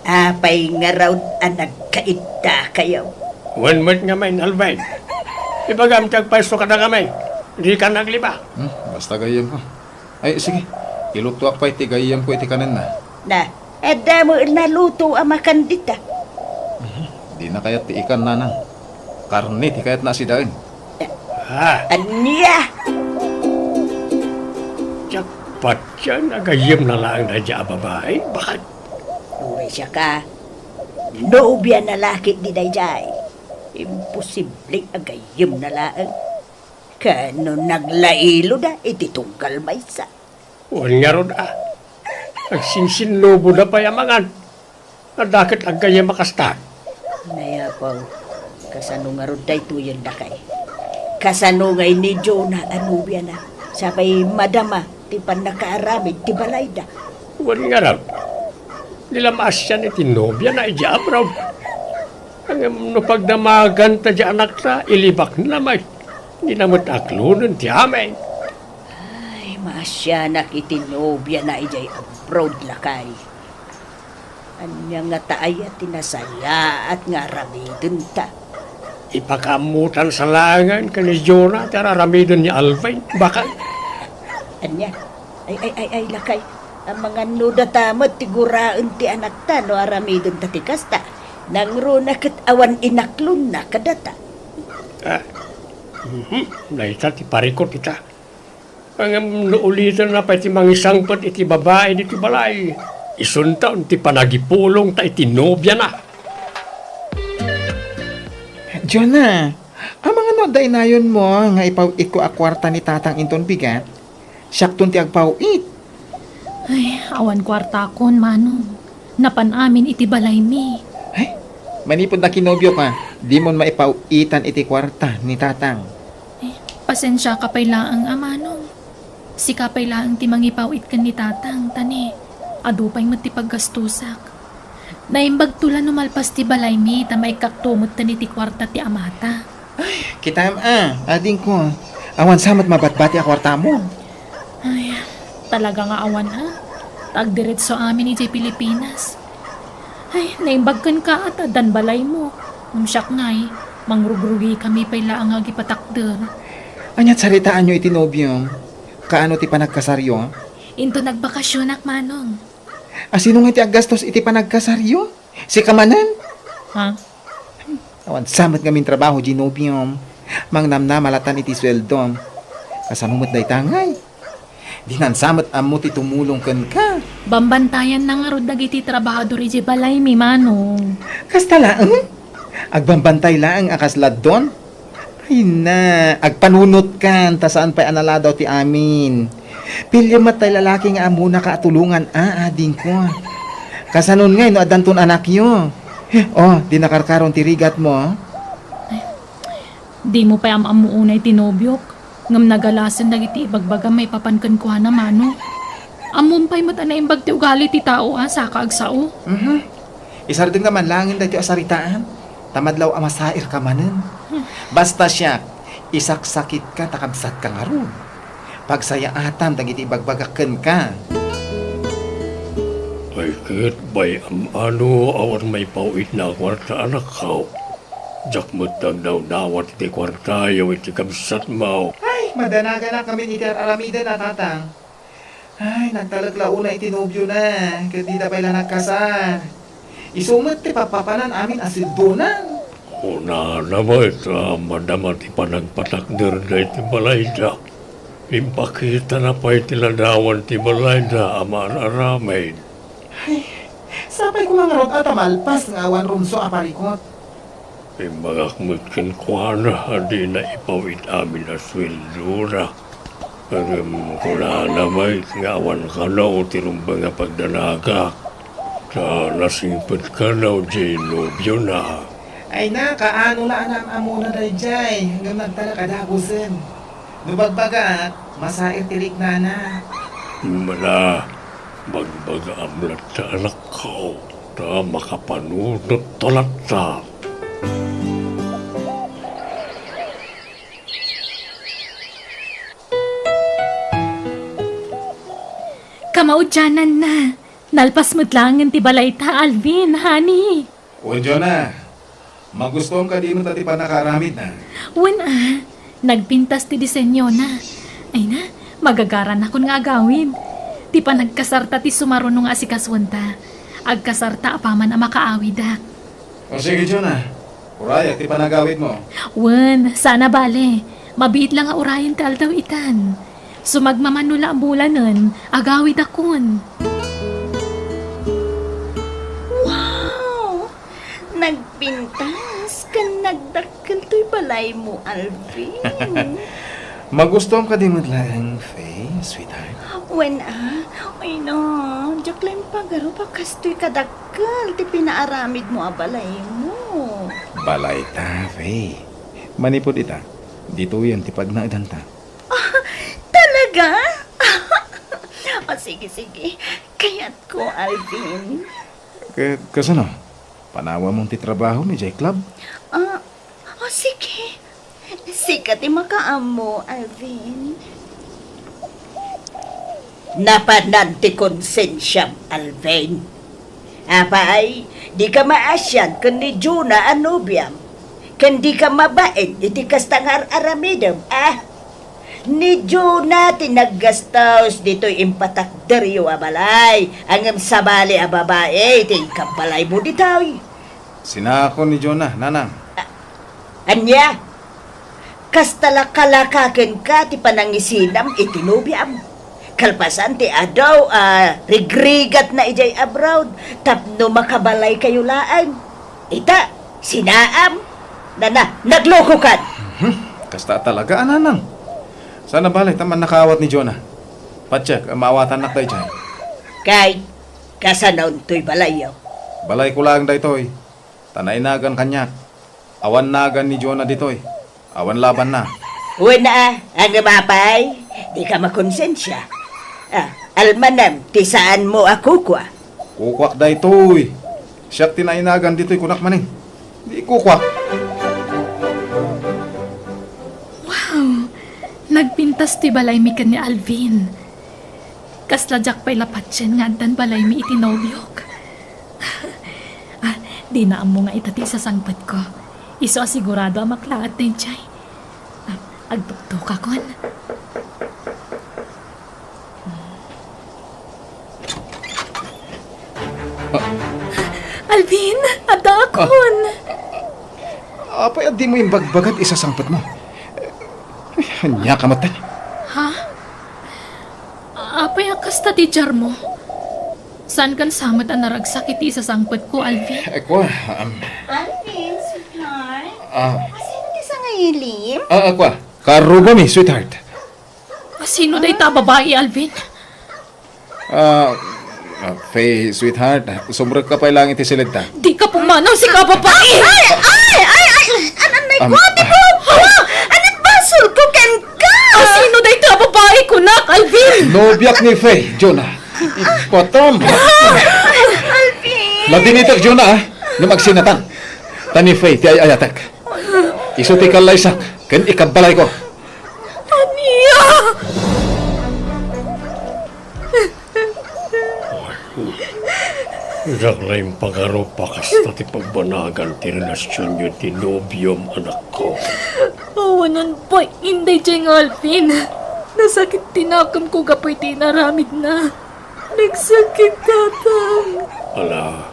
apay ngarud a nagkaiddakayo? Wen met ngamin, Alvin. Ibagam ti agpayso kadakami. Dika nagliba. Hmm, basta gayyemko. Ay, sige. Ilutoak pay ti gayyemko iti kanenna. Na, adda mo naluto a makan dita. Mhm. Dina kayat ti ikan, nanang. Karne ti kayatna a sidaen. Ah. Ania? Diak pat Ken agayyemna laeng daydiay a babai, baket. Uray siak a, nobiana la ketdi daydiay. Imposible agayyemna laeng. Ken no naglailoda iti tunggal maysa. Wen ngarud a, agsinsinnuboda pay a mangan. Adda ket aggayyem a kasta. Nay Apo, kasano ngarud daytoyen, lakay? Kasano ngay ni Jonah a nobiana? Sapay madama ti pannakaaramid ti balayda. Wen ngarud, di la maasian iti nobiana idiay abroad. Ngem no pagdamaganta diay anakta, ilibakna met. Dina met aklonen ti amin. Ay, maasianak iti nobiana idiay abroad, lakay. Ania ngata aya ti nasayaat nga aramidenta? Ipakaammotan sa laengen ken ni Jonah ti ar-aramiden ni Alvin, baket. Ania? Ay, ay, ay, ay, lakay. Amangan no data met ti guraen ti anakta no aramidenta ti kasta. Nangruna ket awan inaklonna kadata. Ah, mhm, dayta ti parikut ita. Ngem no ulitenna pay ti mangisangpet iti babai ditoy balay, isunton ti panagipulongta iti nobiana. Jonah, amangan no adda inayonmo nga ipaw-itko a kuarta ni Tatang inton bigat? Siakton ti agpaw-it. Ay, awan kuartakon, Manong. Napan amin iti balaymi. Ay, manipud nakinobiok a, dimon maipaw-itan iti kuarta ni Tatang. Eh, pasensiaka pay laeng a, Manong. Sika pay laeng ti mangipaw-it ken ni Tatang, ta ni, adu pay met ti paggastosak. Naimbagto la no malpas ti balaymi ta maikkakto metten iti kuarta ti amata. Ay, kitam a, adingko, awan sa met mabatbati a kuartamo. Ay, talaga nga awan a. Ta agdiretso amin idiay Pilipinas. Ay, naimbag kenka a ta addan balaymo. Ngem siak ngay, mangrugrugikami pay laeng nga agipatakder. Ania't saritaanyo iti nobiom? Kaano ti panagkasaryo? Inton nagbakasionak, Manong. A, sino ngay ti aggastos iti panagkasaryo? Sika manen? Ha? Awan sa met ngamin trabaho, Zenobia. Mangnamnama latan iti sueldom. Kasano met dayta ngay? Dinan sa met ammo ti tumulong kenka. Bambantayanna ngarud dagiti trabahador idiay balaymi, Manong. Kasta laeng? Agbambantay laeng a kas laddon? Ay na, agpanunotkan, ta saan pay a naladaw ti amin. Piliem met tay lalaki nga ammonaka a tulongan, a, adingko. Kasanon ngay no addanton anakyo? O, di nakarkaron ti rigatmo. Dimo pay am-ammo unay ti nobiok, ngem nagalasen dagiti ibagbagam maipapan kenkuana, Manong. Ammom pay met a naimbag ti ugali ti tao a saka agsao. Mhm. Isardengna man laengen daytoy a saritaan, ta madlaw a masairka manen. Basta siak, isaksakitka ta kabsatka ngarud. Pagsayaatam dagiti ibagbagak kenka. Ay ket, bay-am a no awan maipaw-itna a kuarta, anakko. Diak met agdawdawat iti kuartayo iti kabsatmo. Ay, madanaganak ngamin iti ar-aramiden a, Tatang. Ay, nagtalek la unay iti nobiona, ket dida pay la nagkasar. Isu met ti pappapanan amin a sueldonan. Kunana met a madama ti panagpatakderda iti balayda. Impakitana pay ti ladawan ti balayda a maan-aramid. Ay, sapay koma ngarud a ta malpas nga awan rumsua a parikut. Imbagak met kenkuana a dina ipaw-it amin a sueldona. Ngem kunana met nga awan kano ti rumbeng a pagdanagak, ta nasingpet kano diay nobiona. Ay na, kaano la a naam-ammona daydiay, ngem nagtalek a dagusen. No bagbagaak, masair ti riknana. Mana, bagbagaam latta, anakko, ta makapanunotto latta. Kamaudiananna, nalpas met laengen ti balayta, Alvin, honey. Wen, Jonah, magustuam kadi met ti pannakaaramidna? Wen a, nagpintas ti disenyona. Ay na, magagaranakon nga agawid. Ti panagkasarta ti sumaruno nga asikasuenta. Agkasarta apaman a makaawidak. O sige, Jonah, urayak ti panagawidmo. Wen, saan a bale. Mabiit la nga urayen ti aldaw itan. Sumagmamano la a bulanen, agawidakon. Wow! Nagpintas ken nagdakkel toy balaymo, Alvin. Magustuam kadi met laeng, Faye, sweetheart? Wen a, ay na, diak la impagarup a kastoy kadakkel ti pinaaramidmo a balaymo. Balay ta, Faye. Manipud ita, ditoyen ti pagnaedanta. Ah, talaga? O, sige, sige. Kayatko, Alvin. Ket kasano? Panawamon ti trabahom idiay club? Ah, o, sige. Sika ti makaammo, Alvin. Napanan ti konsensiam, Alvin. Apay, dika maasian ken ni Jonah a nobiam, ken dika mabain iti kasta nga ar-aramidem, a? Ni Jonah ti naggastos ditoy impatakderyo a balay, ngem sabali a babai ti inkabbalaymo ditoy. Sinaakon ni Jonah, nanang. A-, ania? Kasta la kalaka kenka ti panangisinam iti nobiam. Kalpasan ti adu a rigrigatna idiay abroad tapno makabalaykayo laeng. Ita, sinaam. Nana, naglokokan. Mhm. Kasta talaga, a, nanang. Saan a bale ta mannakaawat ni Jonah. Patiek, maawatannak daydiay. Kay, kasanon toy balayyo? Balayko laeng daytoy. Ta nainagan kaniak. Awan nagan ni Jonah ditoy. Awan labanna. Wen a, ngem apay, dika makonsensia. A, almanem ti saanmo a kukua. Kukuak daytoy. Siak ti nainagan ditoy, kunak manen. Di kukuak. Wow! Nagpintas ti balaymi ken ni Alvin. Kasla diak pay la patien nga addan balaymi iti nobiok. A, dina ammo nga ita ti isasangpetko. Isu a sigurado a maklaat daydiay. A, agtuktukakon. Alvin, addaakon. Apay a dimo imbagbaga ti isasangpetmo? Ania ka met? Ha? Apay a kasta ti diarmo? Saankan sa met a naragsak iti isasangpetko, Alvin? Eh, kua, um, Alvin, sweetheart. Ah. Asino ti sangaili? Ah, ah, kua. Karrugami, sweetheart. Asino dayta a babai, Alvin? Ah, ah, Faye, sweetheart, sumrekka pay laeng iti siledta. Dika pumanaw, sika a babai! Ay, ay, ay, ay! An-, anay ko, um, ati ko! Ha? Anay basolko kenka! Asino dayta a babai, kunak, Alvin? Nobiak ni Faye, Jonah. Ipatam! Alvin! Ladinitek, Jonah, a. Ngem agsinatan. Ta ni Faye ti ay-ayatek. Isu ti kallaysak ken ikabbalayko. Ania? Diak la impagarup a kasta ti pagbanagan ti relasionyo ti nobiom, anakko. Awanan pay daydiay nga Alvin. Nasakit ti nakemko gapu iti inaramidna. Nagsakit, Tatang. Ala,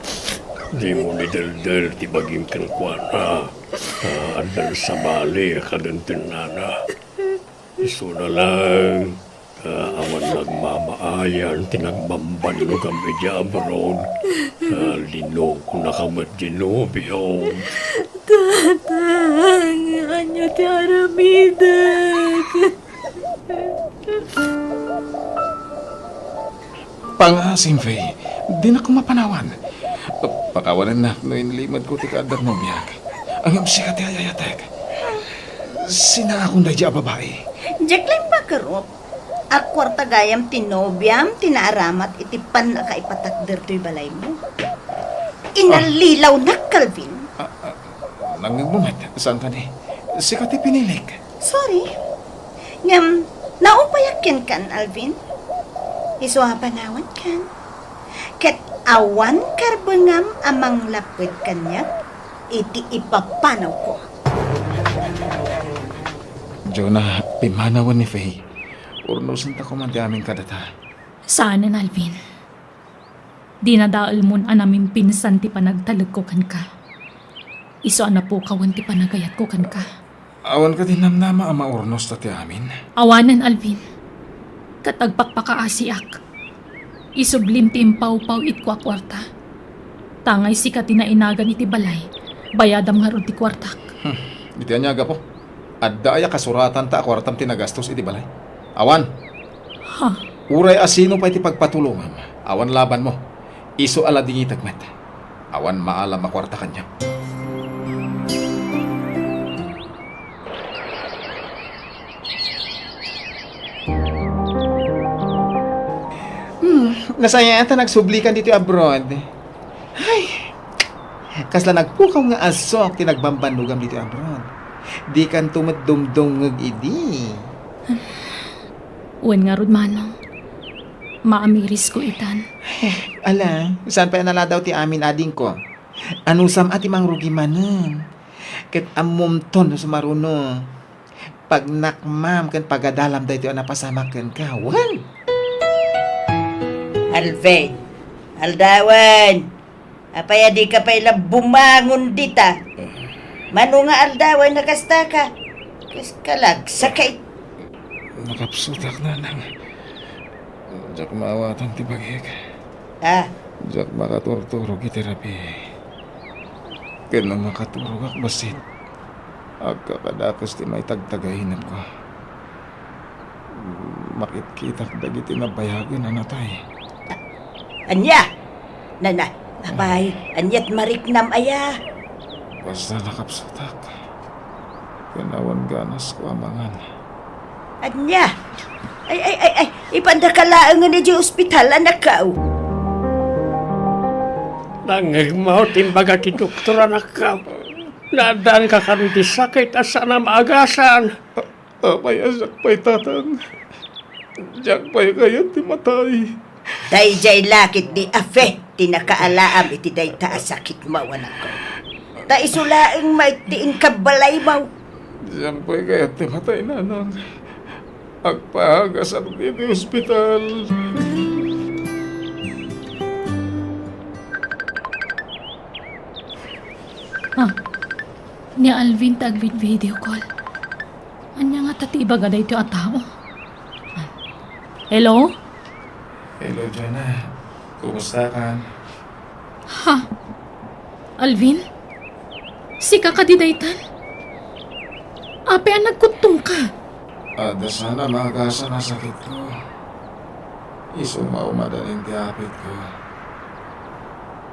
dimo ni deldel ti bagim kenkuana. Ah, addan sabali a kadentennana. Isuna laeng, ah, awan nagmamaayan ti nagbambannogam idiay abroad. Ah, linokonaka met ti nobiom. Tatang, ania ti aramidek? Pangaasim, Faye. Dinak mapanawan. Pakawanennak no inlimedko ti kaaddan nobiak. Ngem sika ti ay-ayatek. Sinaakon daydiay a babai. Diak la impagarup a kuarta gayam ti nobiam ti naaramat iti pannakaipatakder toy balaymo. Inallilawnak, Calvin. Ah, ah, nangngegmo met, saan kadi? Sika ti pinilik. Sorry. Ngem, naupayak kenka, Alvin. Isu a panawankan. Ket awan karbengam a manglapped kaniak iti ipapanawko. Jonah, pimmanawen ni Faye. Urnosentako man ti amin kadata. Saanen, Alvin. Dinadaelmon a namimpinsan ti panagtalekko kenka. Isu a napukawen ti panagayatko kenka. Awan kadi namnama a maurnosta ti amin? Awanen, Alvin. Ket agpakpakaasiak. Isublim ti impawpaw itko a kuarta. Tangay sika ti nainagan iti balay, bayadam ngarud ti kuartak. Hmm. Iti ania a gapu? Adda aya kasuratanta a kuartam ti nagastos iti balay? Awan. Ha? Uray asino pay ti pagpatulongam, awan labanmo. Isu a ladingitek met. Awan maalam a kuarta kaniak. Hmm, nasayaat ta nagsublikan ditoy abroad. Ay, kasla nagpukaw nga asok ti nagbambannogam ditoy abroad. Dikanto met dumdumngeg idi. Wen ngarud, Manong. Maamirisko itan. Eh, ala, saan pay a naladaw ti amin, adingko? Anusam a ti mangrugi manen? Ket ammomton no sumaruno. Pagnakmam ken pagadalam daytoy a napasamak kenka, wen? Alvin, aldawen! Apay a dika pay la bumangon dita? Mano nga aldawen a kasta ka? Kas kalagsakit. Nakapsutak, Nanang. Diak maawatan ti bagik. Ah. Diak makaturturog iti rabii. Ken no makaturogak bassit, agkakadakes ti maitagtagainepko. Makitkitak dagiti nabayagen a natay. Ania? Nana, apay, aniat mariknam aya? Basta nakapsutak. Ken awan ganasko a mangan. Ania? Ay, ay, ay, ay, ipandaka laengen idiay ospital, anakko. Nangngegmo ti imbaga ti doktor, anakko. Naaddaanka kano iti sakit a saan a maagasan. Apay a siak pay, Tatang? Diak pay kayat ti matay. Daydiay la ketdi a Fe ti nakaalaam iti dayta a sakitmo, anakko. Ta isu laeng met ti inkabbalaymo. Diak pay kayat ti matay, Nanang. Agpaagasak iti ospital. Ah, ni Alvin ti agvid-video call. Ania ngata ti ibaga daytoy a tao? Hello? Hello, Jonah. Kumusta ka? Ha? Alvin? Sika kadi daytan? Apay a nagkuttongka? Adda saan a maagasan a sakitko. Isu nga umadan ti apitko.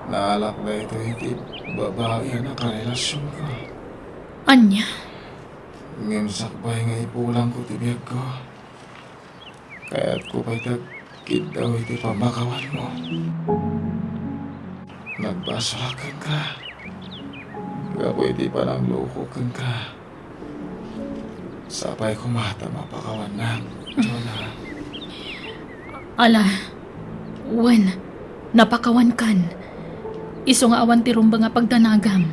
Naalak daytoy iti babai a nakarelasionko. Ania? Ngem sakbay nga ipulangko ti biagko, kayatko pay ti agkiddaw iti pammakawanmo. Nagbasolak kenka gapu iti panangloko kenka. Sapay koma ta mapakawannak, Jonah. Ala, wen, napakawankan. Isu nga awan ti rumbeng a pagdanagam.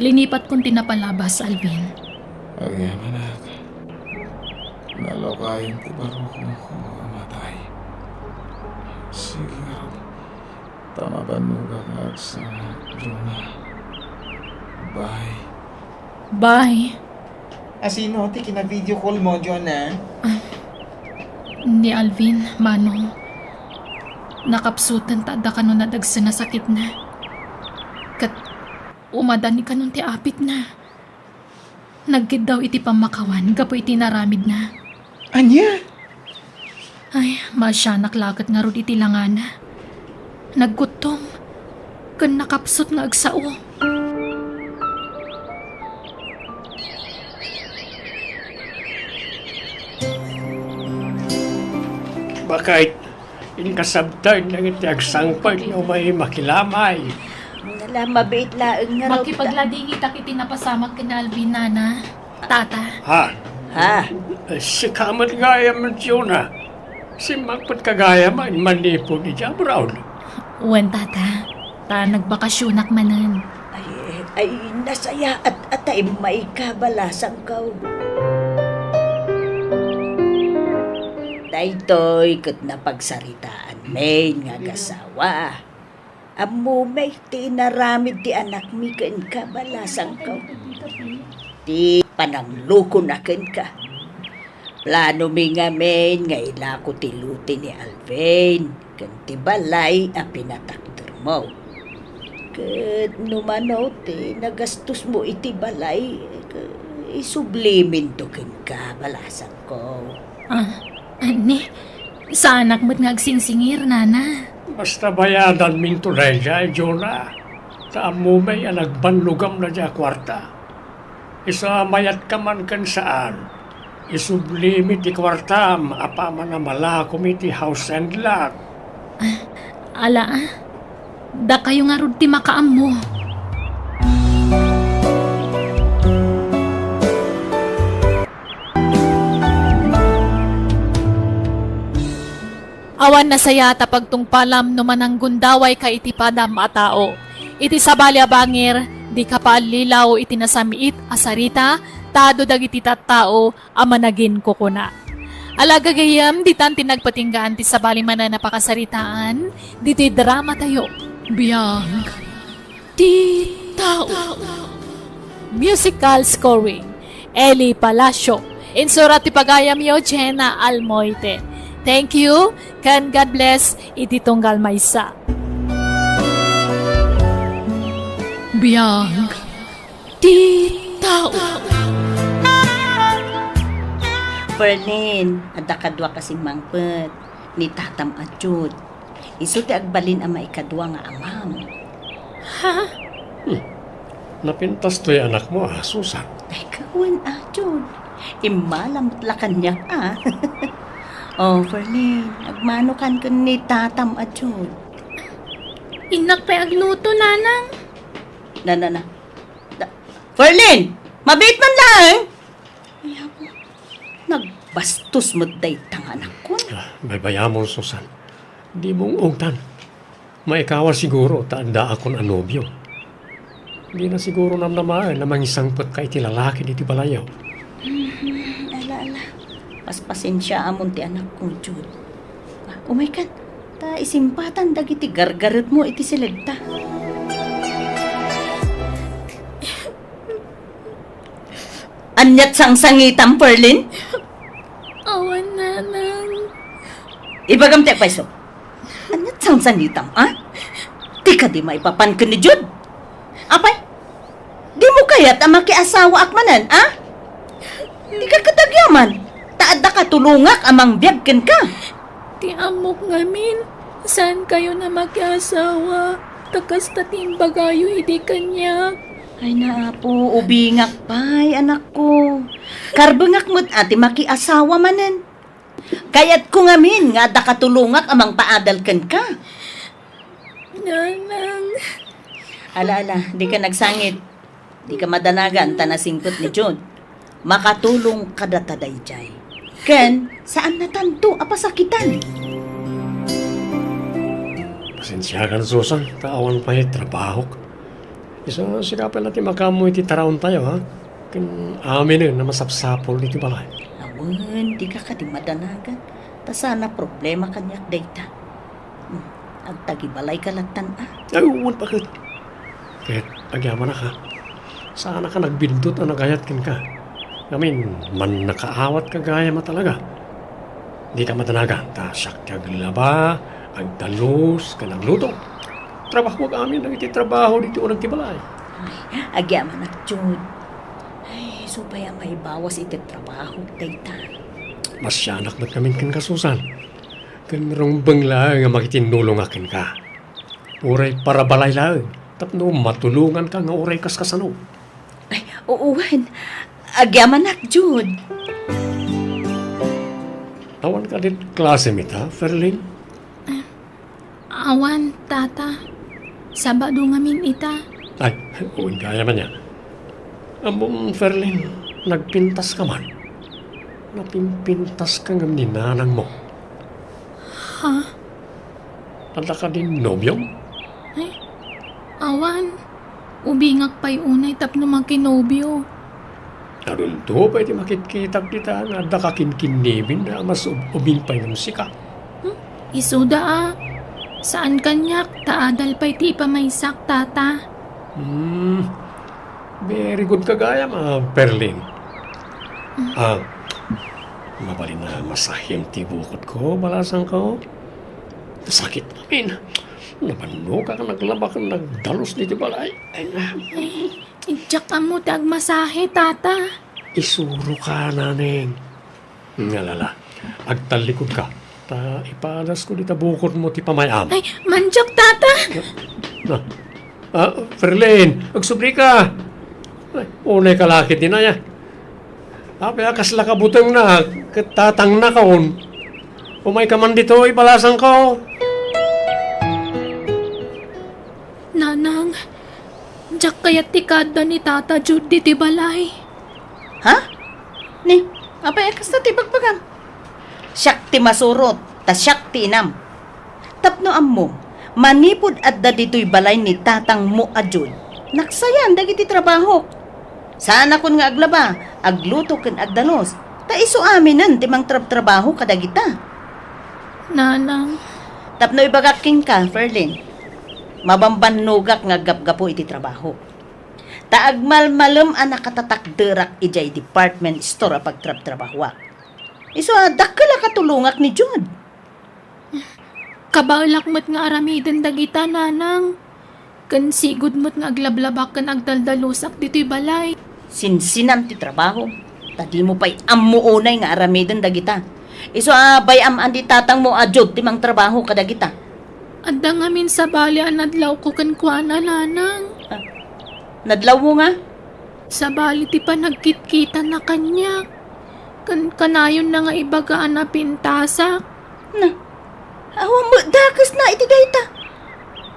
Linipatkon ti napalabas, Alvin. Agyamanak. Nalukay ti barukongko a matay. Sige ngarud, ta mabannogak nga agsa, Jonah. Bye. Bye. Asino ti kina-video call mo, Jonah? Ah, ni Alvin, Manong. Nakapsutan ta adda kano nadagsen a sakitna. Ket umadan ni kanon ti apitna. Nagkiddaw iti pammakawan gapu iti naramidna. Ania? Ay, maasianak la ket ngarud iti langana. Nagkuttom ken nakapsut nga agsao. Bakit? Inkasabtan dagiti agsangpet nga umay makilamay. Nala, mabiit laeng ngarud. Makipagladingitak iti napasamak ken Alvin, Nana. Tata. Ha? Ha? Eh, sika met gayam, Jonah. Simmakpetka gayam a manipud iti abroad. Wen, Tata. Ta nagbakasionak manen. Ay, ay, nasayaat a ta immayka, balasangko. Daytoy ket napagsaritaanmi nga agasawa. Ammomi ti inaramid ti anakmi kenka, balasangko. Ti pananglokona kenka. Planomi ngamin nga ilako ti lote ni Alvin ken ti balay a pinatakdermo. Ket no mano ti nagastosmo iti balay, ket isubliminto kenka, balasangko. Ah, anni, saanak met nga agsingsingir, Nana. Basta bayadanminto daydiay, Jonah. Ta ammom a nagbannogam daydiay a kuarta. Isu a mayatka man ken saan, isublimi ti kuartam apaman a malakom iti house and lot. Ah, ala, ah. Dakayo ngarud ti makaammo. Awan nasayaat a pagtungpalam no mananggundawayka iti padam a tao. Iti sabali a bangir, dika paallilaw iti nasamiit a sarita, ta adu dagiti tattao a managinkukuna. Ala gagayyem, ditan ti nagpatinggaan ti sabali manen a pakasaritaan ditoy dramatayo. Biag ti tao. Musical scoring, Eli Palacio. Insurat ti pagayamyo, Jenna Almoite. Thank you, ken God bless iti tunggal maysa. Biag ti tao. Ferlin, adda kaduak a simmangpet, ni tatam a Jude. Isu ti agbalin a maikadua nga amam. Ha? Hmm. Napintas toy anakmo, a, Susan? Ay, kawan, a, Jude. Immala met la kaniak, a. Oh, Ferlin, agmanokan ken ni tatam a Jude. Innak pay agluto, Nanang. Na, na, na. Da-, Ferlin, mabiit man laeng. Ay, apo, nagbastos met dayta nga anakkon. Ah, baybayamon, Susan. Dimo ungtan. Maikawa siguro ta addaakon a nobio. Dina siguro namnamaen a mangisangpetka iti lalaki ditoy balayyo. Mhm, ala, ala. Paspasensiaamon ti anakko, Jude. Ah, umaykan, ta isimpatan dagiti gargaretmo iti silegta. Aniat sangsangitam, Ferlin? Awan, Nanang. Ibagam ti agpayso. Aniat sangsangitam, a? Di kadi maipapan ken ni Jude? Apay, dimo kayat a makiasawaak manen, a? Dika ket agyaman, ta adda katulongak a mangbiag kenka. Ti ammok ngamin, saankayon a makiasawa, ta kasta ti imbagayo idi kaniak. Ay, naapo, ubingak pay, anakko. Karbengak met a ti makiasawa manen. Kayatko ngamin nga adda katulongak a mangpaadal kenka. Nanang. Ala, ala, dika nagsangit. Dika madanagan ta nasingpet ni Jude. Makatulong kadata daydiay. Ken, saannatanto a pasakitan. Pasensiakan, Susan, ta awan pay trabahok. Isu, sika pay la ti makaammo iti taraontayo, ha? Ken aminen a masapsapul iti balay. Awan, dika kadi madanagan. Ta saan a problema kaniak dayta. Hmm, agtagibalayka lattan, a? Ay, wen, baket. Ket agyamanak, a. Saanak a nagbiddut a nagayat kenka. Ngamin, mannakaawatka gayam a talaga. Dika madanagan, ta siak ti aglaba, agdalus, ken agluto. Trabahoak amin dagiti trabaho ditoy uneg ti balay. Ay, agyamanak, Jude. Ay, isu pay a maibawas iti trabaho dayta. Masianak met ngamin kenka, Susan. Ken rumbeng laeng a makitinnulongak kenka. Uray para balay laeng, tapno matulonganka nga uray kaskasano. Ay, oo, wen. Agyamanak, Jude. Awan kadi klasem ita, Ferlin? Awan, Tata. Sabado ngamin ita. Ay, wen gayam ania. Ammom, Ferlin, nagpintaska man. Napimpintaska ngem ni nanangmo. Ha? Adda kadi nobiom? Ay, awan. Ubingak pay unay tapno makinobio. Adunto pay ti makitkitak dita nga adda kakinkinnibin a mas ub-, ubing pay ngem sika. Hmm? Isuda a. Saan kaniak, ta adal pay ti ipamaysak, Tata. Hmm. Very good ka gayam, a, Ferlin. Hmm. A, Mabalin a masahem ti bukodko, balasangko. Sakit amin. Nabannogak, naglabak, nagdalus ditoy balay. Ay, na. Ay, diak ammo ti agmasahe, Tata. Isuroka, Naneng. Ngalala, agtallikudka. Ta ipadasko dita bukodmo ti pamay-am. Ay, mandiak, Tata. Na. Ah, Ferlin, agsublika. Ay, unay ka la ketdin aya. Apay a kasla ka butengna, ket tatangna kaon. Umayka man ditoy, balasangko. Nanang, diak kayat ti kaadda ni Tata Jude ditoy balay. Ha? Ni, apay a kasta ti ibagbagam? Siak ti masurot, ta siak ti inam. Tapno ammom, manipud adda ditoy balay ni tatangmo a Jude, naksayan dagiti trabahok. Saanakon nga aglaba, agluto ken agdalus, ta isu aminen ti mangtrabtrabaho kadagita. Nanang. Tapno ibagak kenka, Ferlin, mabambannogak nga aggapgapu iti trabahok. Ta agmalmalem a nakatatakderak idiay department store a pagtrabtrabahoak. Isu a dakkel a katulongak ni Jude. Kabaelak met nga aramiden dagita, Nanang. Ken sigud met nga aglablabak ken agdaldalusak ditoy balay. Sinsinam ti trabaho, ta dimo pay ammo unay nga aramiden dagita. Isu a bay-am a ni tatangmo a Jude ti mangtrabaho kadagita. Adda ngamin sabali a nadlawko kenkuana, Nanang. Ah, nadlawmo nga? Sabali ti panagkitkitana kaniak. Ken kanayonna nga ibaga a napintasak. Na, awan met dakesna iti dayta.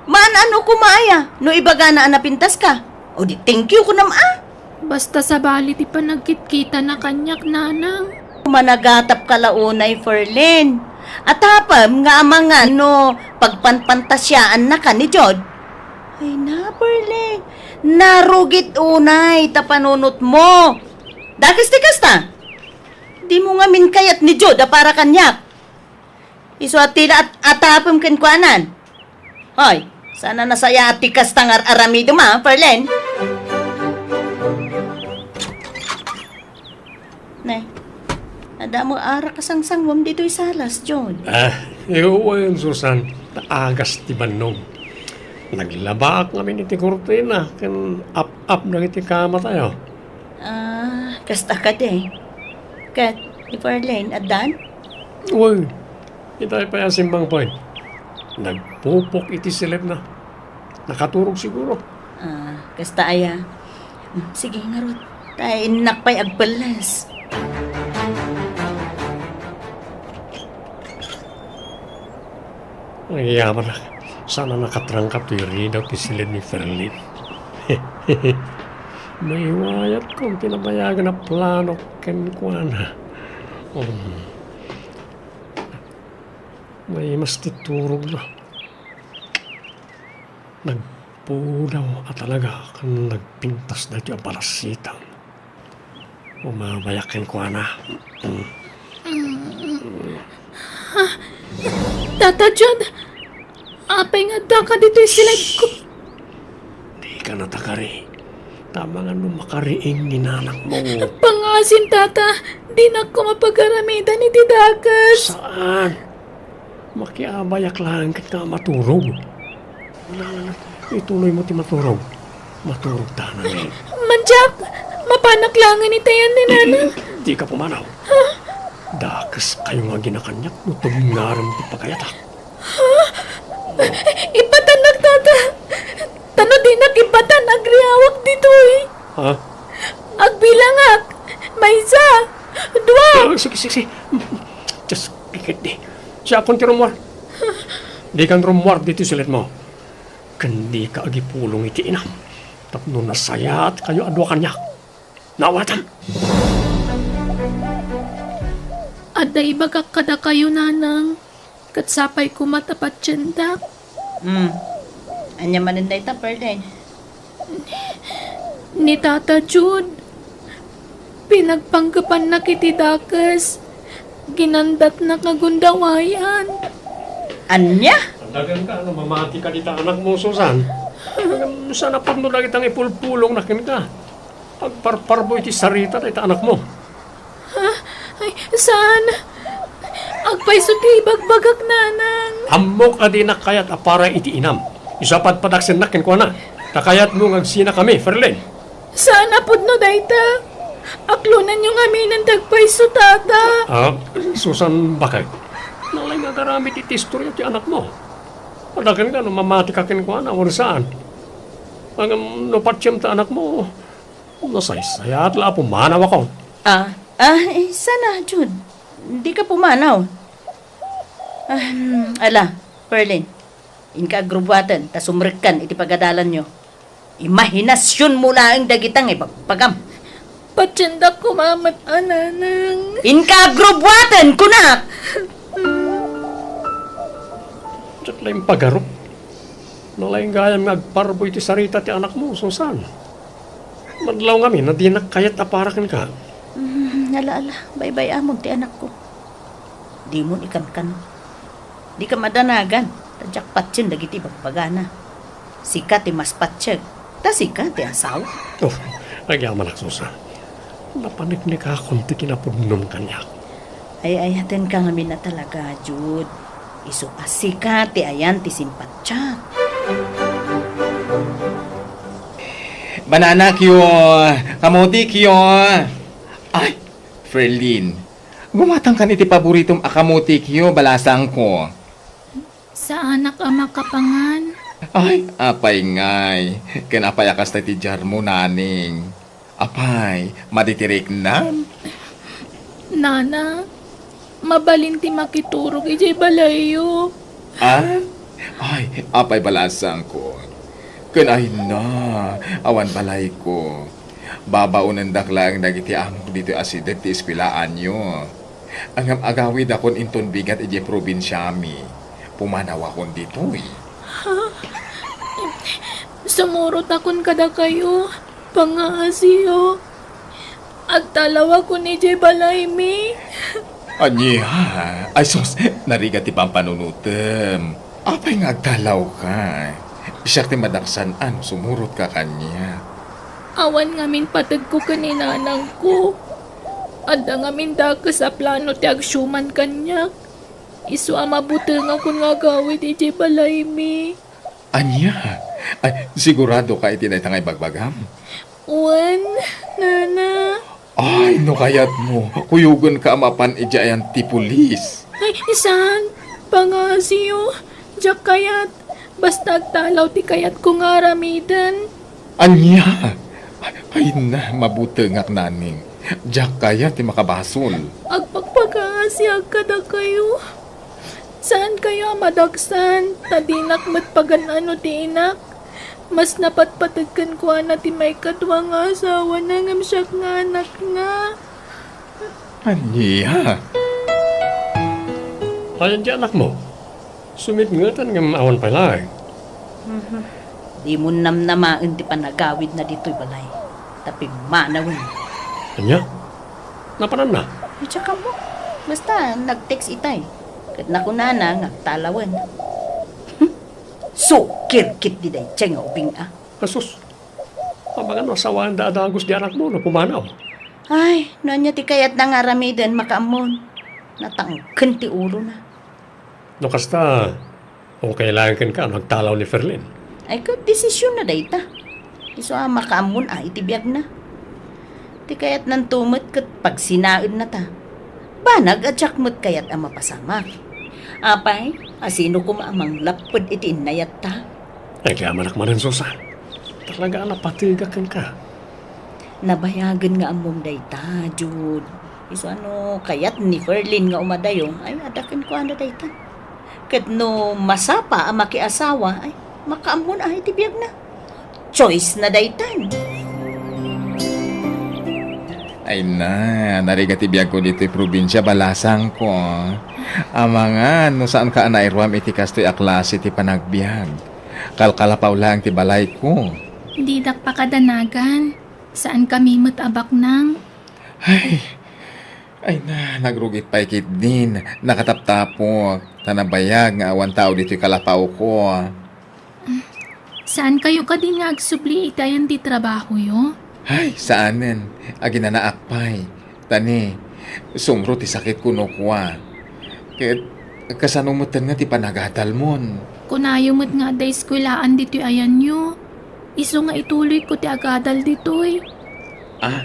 Maan-ano koma aya no ibagana a napintaska? O di, thank you kunam a. Basta sabali ti panagkitkitana kaniak, Nanang. Managatapka la unay, Ferlin. Atapem nga amangan no pagpanpantasiaannaka ni Jude. Ay na, Ferlin. Narugit unay ta panunotmo. Dakes ti kasta. Dimo ngamin kayat ni Jude a para kaniak. Isu a ti la at-, atapem kenkuanan. Hoy, saan a nasayaat ti kasta nga ar-aramidem a, Ferlin? Ne, adda met arak a sangsangwem ditoy salas, Jude. Ah, wen, Susan, ta agas ti bannog. Naglabaak ngamin iti kurtina ken ap-ap dagiti kamatayo. Ah, kasta kadi. Ket ni Ferlin, addan? Wen, itay pay a simmangpet. Nagpupok iti siledna. Nakaturog siguro. Ah, kasta aya. Mm, sige, ngarud. Ta innak pay agpelles. Ay, yaman, saan a nakatrangkap ti ridaw ti siled ni Ferlin. Maiwayat ko ti nabayagan a plano kenkuana. Um, maimas ti turogna. Nagpudaw a talaga ken nagpintas daytoy a balasitan. Umabayak kenkuana. Mm. Tata John, apay nga addaka ditoy siledko? Dika natakari. Tama nga no makariing ni nanakmo. Pangasim, Tata. Dinakko mapagaramidan iti dakes. Saan? Makiabayak laeng ket nga maturog. Ituloymo ti maturog. Maturog ta, Naneng. Mandiak, mapanak laengen itayan ni Nanang. Dika pumanaw. Dakes kayo nga ginakaniak no tugngarem ti pagayatak. Ibbatannak, Tata. Ta no dinak ibbatan, agriawak ditoy. Ha? Agbilangak. Maysa. Dua. Ah, sige, sige, sige. Just pikit di. Siakon ti rummuar. Dikan rummuar ditoy siledmo. Ken dika agipulong iti inam. Tapno nasayaat kayo a dua kaniak. Naawatam. Adda ibagak kadakayo, Nanang. Ket sapay koma ta patiendak. Hmm. Ania manen dayta, Ferlin? Ni Tata Jude, pinagpanggepannak iti dakes. Ginandatnak nga gundawayan. Ania? Andagan ka, no mamati ka dita anakmo, Susan. Saan a pudno dagita nga ipulpulongna kenka. Agparparbo iti sarita dayta anakmo. Ha? Saan? Agpayso ti ibagbagak, nanang. Ammok a dinak kayat a para iti inam. Isu a padpadaksennak kenkuana. Ta kayatmo nga agsinakami, Ferlin. Saan a pudno dayta. Aklonenyo ngamin ti agpayso, tata. Ah, Susan, bakit? Nalay nga agaramid iti istorya ti anakmo. Padaken nga no mamati ka kenkuana, wen saan. Ngem no patiem ta anakmo, nasaysayaat la a pumanawakon. Ah, ah, eh, sana, Jude. Di ka pumanaw. Ah, hmm, ala, Ferlin, inka agrubuaten ta sumrekkan iti pagadalanyo. Imahinasionmo laeng dagita nga ibagbagam. Patiendak koma met a, nanang. Inka agrubuaten, kunak! Diak la impagarup. Nalaing gayam nga agparbo iti sarita ti anakmo, Susan. Madlaw ngamin a dinak kayat a para kenka. Mm, ala, ala, baybay-amon ti anakko. Dimon ikankan. Dika madanagan, ta diak patien dagiti ibagbagana. Sika ti mas patiek, ta sika ti asawa. Oh, agyamanak, Susan. Napaneknekakon ti kinapudnom kaniak. Ay-ayatenka ngamin a talaga, Jude. Isu a sika ti ayan ti simpatiak. Bananakyo, kamotikyo. Ay, Ferlin, gumatangkan iti paboritom a kamotikyo, balasangko. Saanak a makapangan. Ay, apay ngay? Ken apay a kasta ti diarmo, naning? Apay, madi ti riknam? Nana, mabalin ti makiturog idiay balayyo. Ah? Ay, apay balasangko. Ken ay na, awan balayko. Babaonendak laeng dagiti amok ditoy a sideg ti eskuelaanyo. Ngem agawidakon inton bigat idiay probinsiami. Pumanawakon ditoy. Ha? Sumurotakon kadakayo, pangaasiyo. Agtalawakon idiay balaymi. Ania? Ay sus, narigat ti pampanunotem. Apay nga agtalawka? Siak ti madaksan a no sumurotka kaniak. Awan ngamin pategko ken ni nanangko. Adda ngamin dakes a plano ti agsiuman kaniak. Isu a mabutengakon nga agawid idiay balaymi. Ania? Ay, siguradoka iti dayta nga ibagbagam? Wen, nana. Ay, no kayatmo, kuyogenka a mapan idiay ayan ti pulis. Ay, saan? Pangaasiyo, diak kayat. Basta agtalaw ti kayatko nga aramiden. Ania? Ay na, mabutengak, naning. Diak kayat ti makabasol. Agpagpakaasiak kadakayo. Saankayo a madaksan, ta dinak met pagan-ano ti inak. Mas napatpateg kenkuana ti maikadua nga asawana ngem siak nga anakna. Ania? Ayan ti anakmo? Sumitngeten ngem awan pay laeng. Mhm. Dimon namnamaen ti panagawidna ditoy balay. Ta pimmanawen. Ania? Napananna? Diak ammo. Basta, nag-text itay. Ket nakunana nga agtalawen. Sukir ketdi daydiay nga ubing a. Asus, amangan no asawaenda a dagus di anakmo no pumanaw. Ay, no ania ti kayatna nga aramiden, makaammon. Natangken ti ulona. No kasta, okay laeng kenka no agtalaw ni Ferlin. Ay, ket desisionna dayta. Isu a makaammon a iti biagna. Ti kayatnanto met ket pagsinaedna ta. Banag a diak met kayat a mapasamak. Apay, a sino koma a manglapped iti innayatta? Agyamanak manen, Susan. Talaga a napategak kenka. Nabayagen nga ammom dayta, Jude. Isu a no kayat ni Ferlin nga umadayo, ay, adda kenkuana dayta. Ket no masapa a makiasawa, ay, makaammon a iti biagna. Choice na daytan. Ay na, narigat ti biagko ditoy probinsia, balasangko. Amangan, no saanka a nairuam iti kastoy a klase ti panagbiag. Kalkalapaw laeng ti balayko. Didak pakadanagan. Saankami met a baknang. Ay, ay na, nagrugit pay ketdin. Nakataptapok, ta nabayag nga awan tao ditoy kalapawko. Saankayo kadi nga agsubli iti ayan ti trabahoyo? Ay, saanen. Aginanaak pay. Ta ni, Sumro ti sakitko no kua. Ket kasano metten nga ti panagadalmon? Kunayo met nga adda eskuelaan ditoy ayanyo. Isu nga ituloyko ti agadal ditoy. Ah,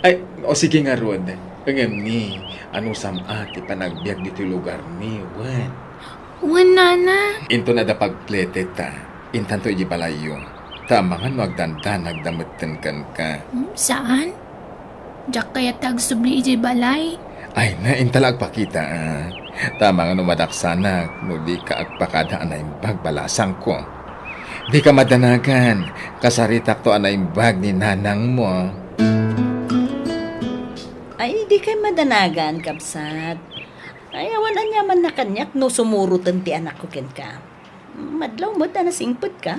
ay, o sige ngarud. Ngem ni, anusam a ti panagbiag ditoy lugarmi, wen? Wen, nana. Inton adda pagpleted ta, intanto idiay balayyo. Ta amangan no agdandanag da metten kenka. Hmm, saan? Diak kayat ti agsubli idiay balay. Ay na, inta la agpakita, ah. Ta amangan no madaksanak no dika agpakada a naimbag balasangko. Dika madanagan, kasaritakto a naimbag ni nanangmo. Ay, dikay madanagan, kabsat. Ay, awan aniamanna kaniak no sumuroten ti anakko kenka. Madlaw met a nasingpetka.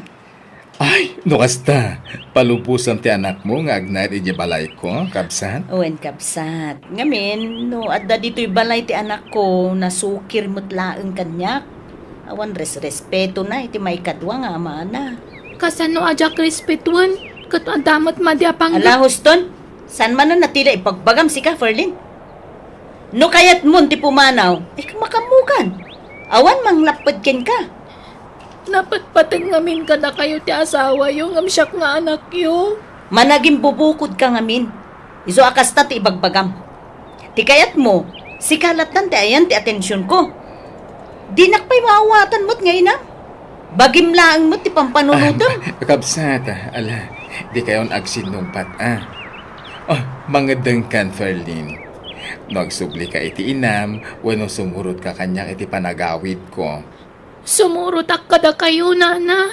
Ay, no kasta, palubosem ti anakmo nga agnaed idiay balayko, kabsat? Wen, kabsat. Ngamin, no adda ditoy balay ti anakko, nasukir met laeng kaniak. Awan resrespetona iti maikadua nga amana. Kasano a diak respetuen? Ket adda met madi a pangga- Ala, huston! Saan manen a ti la ibagbagam sika, Ferlin? No kayatmon ti pumanaw, ay, makaammokan. Awan manglapped kenka. Napatpateg ngamin kadakayo ti asawayo ngem siak nga anakyo. Managimbubukodka ngamin. Isu a kasta ti ibagbagam. Ti kayatmo, sika lattan ti ayan ti atensionko. Dinak pay maawatan met nga inam. Bagim laeng met ti pampanunotem. Ah, kabsat, ala, dikayon agsinnungpat, ah. Oh, mangeddengkan, Ferlin. No agsublika iti inam, wenno sumurotka kaniak iti panagawidko. Sumurotak kadakayo, nana.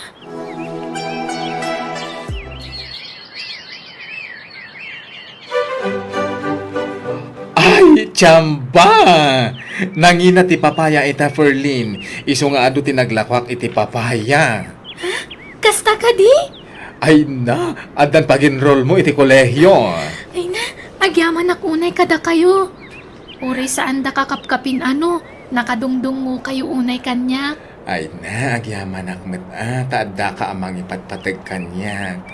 Ay, tiamba! Nangina ti papaya ita, Ferlin. Isu nga adu ti naglakuak iti papaya. Ha? Kasta kadi? Ay na, addan pag-enrollmo iti kolehio. Ay na, agyamanak unay kadakayo. Uray saanda kakapkapin a no, nakadungdungngokayo unay kaniak. Ay na, agyamanak met a, ta addaka a mangipatpateg kaniak.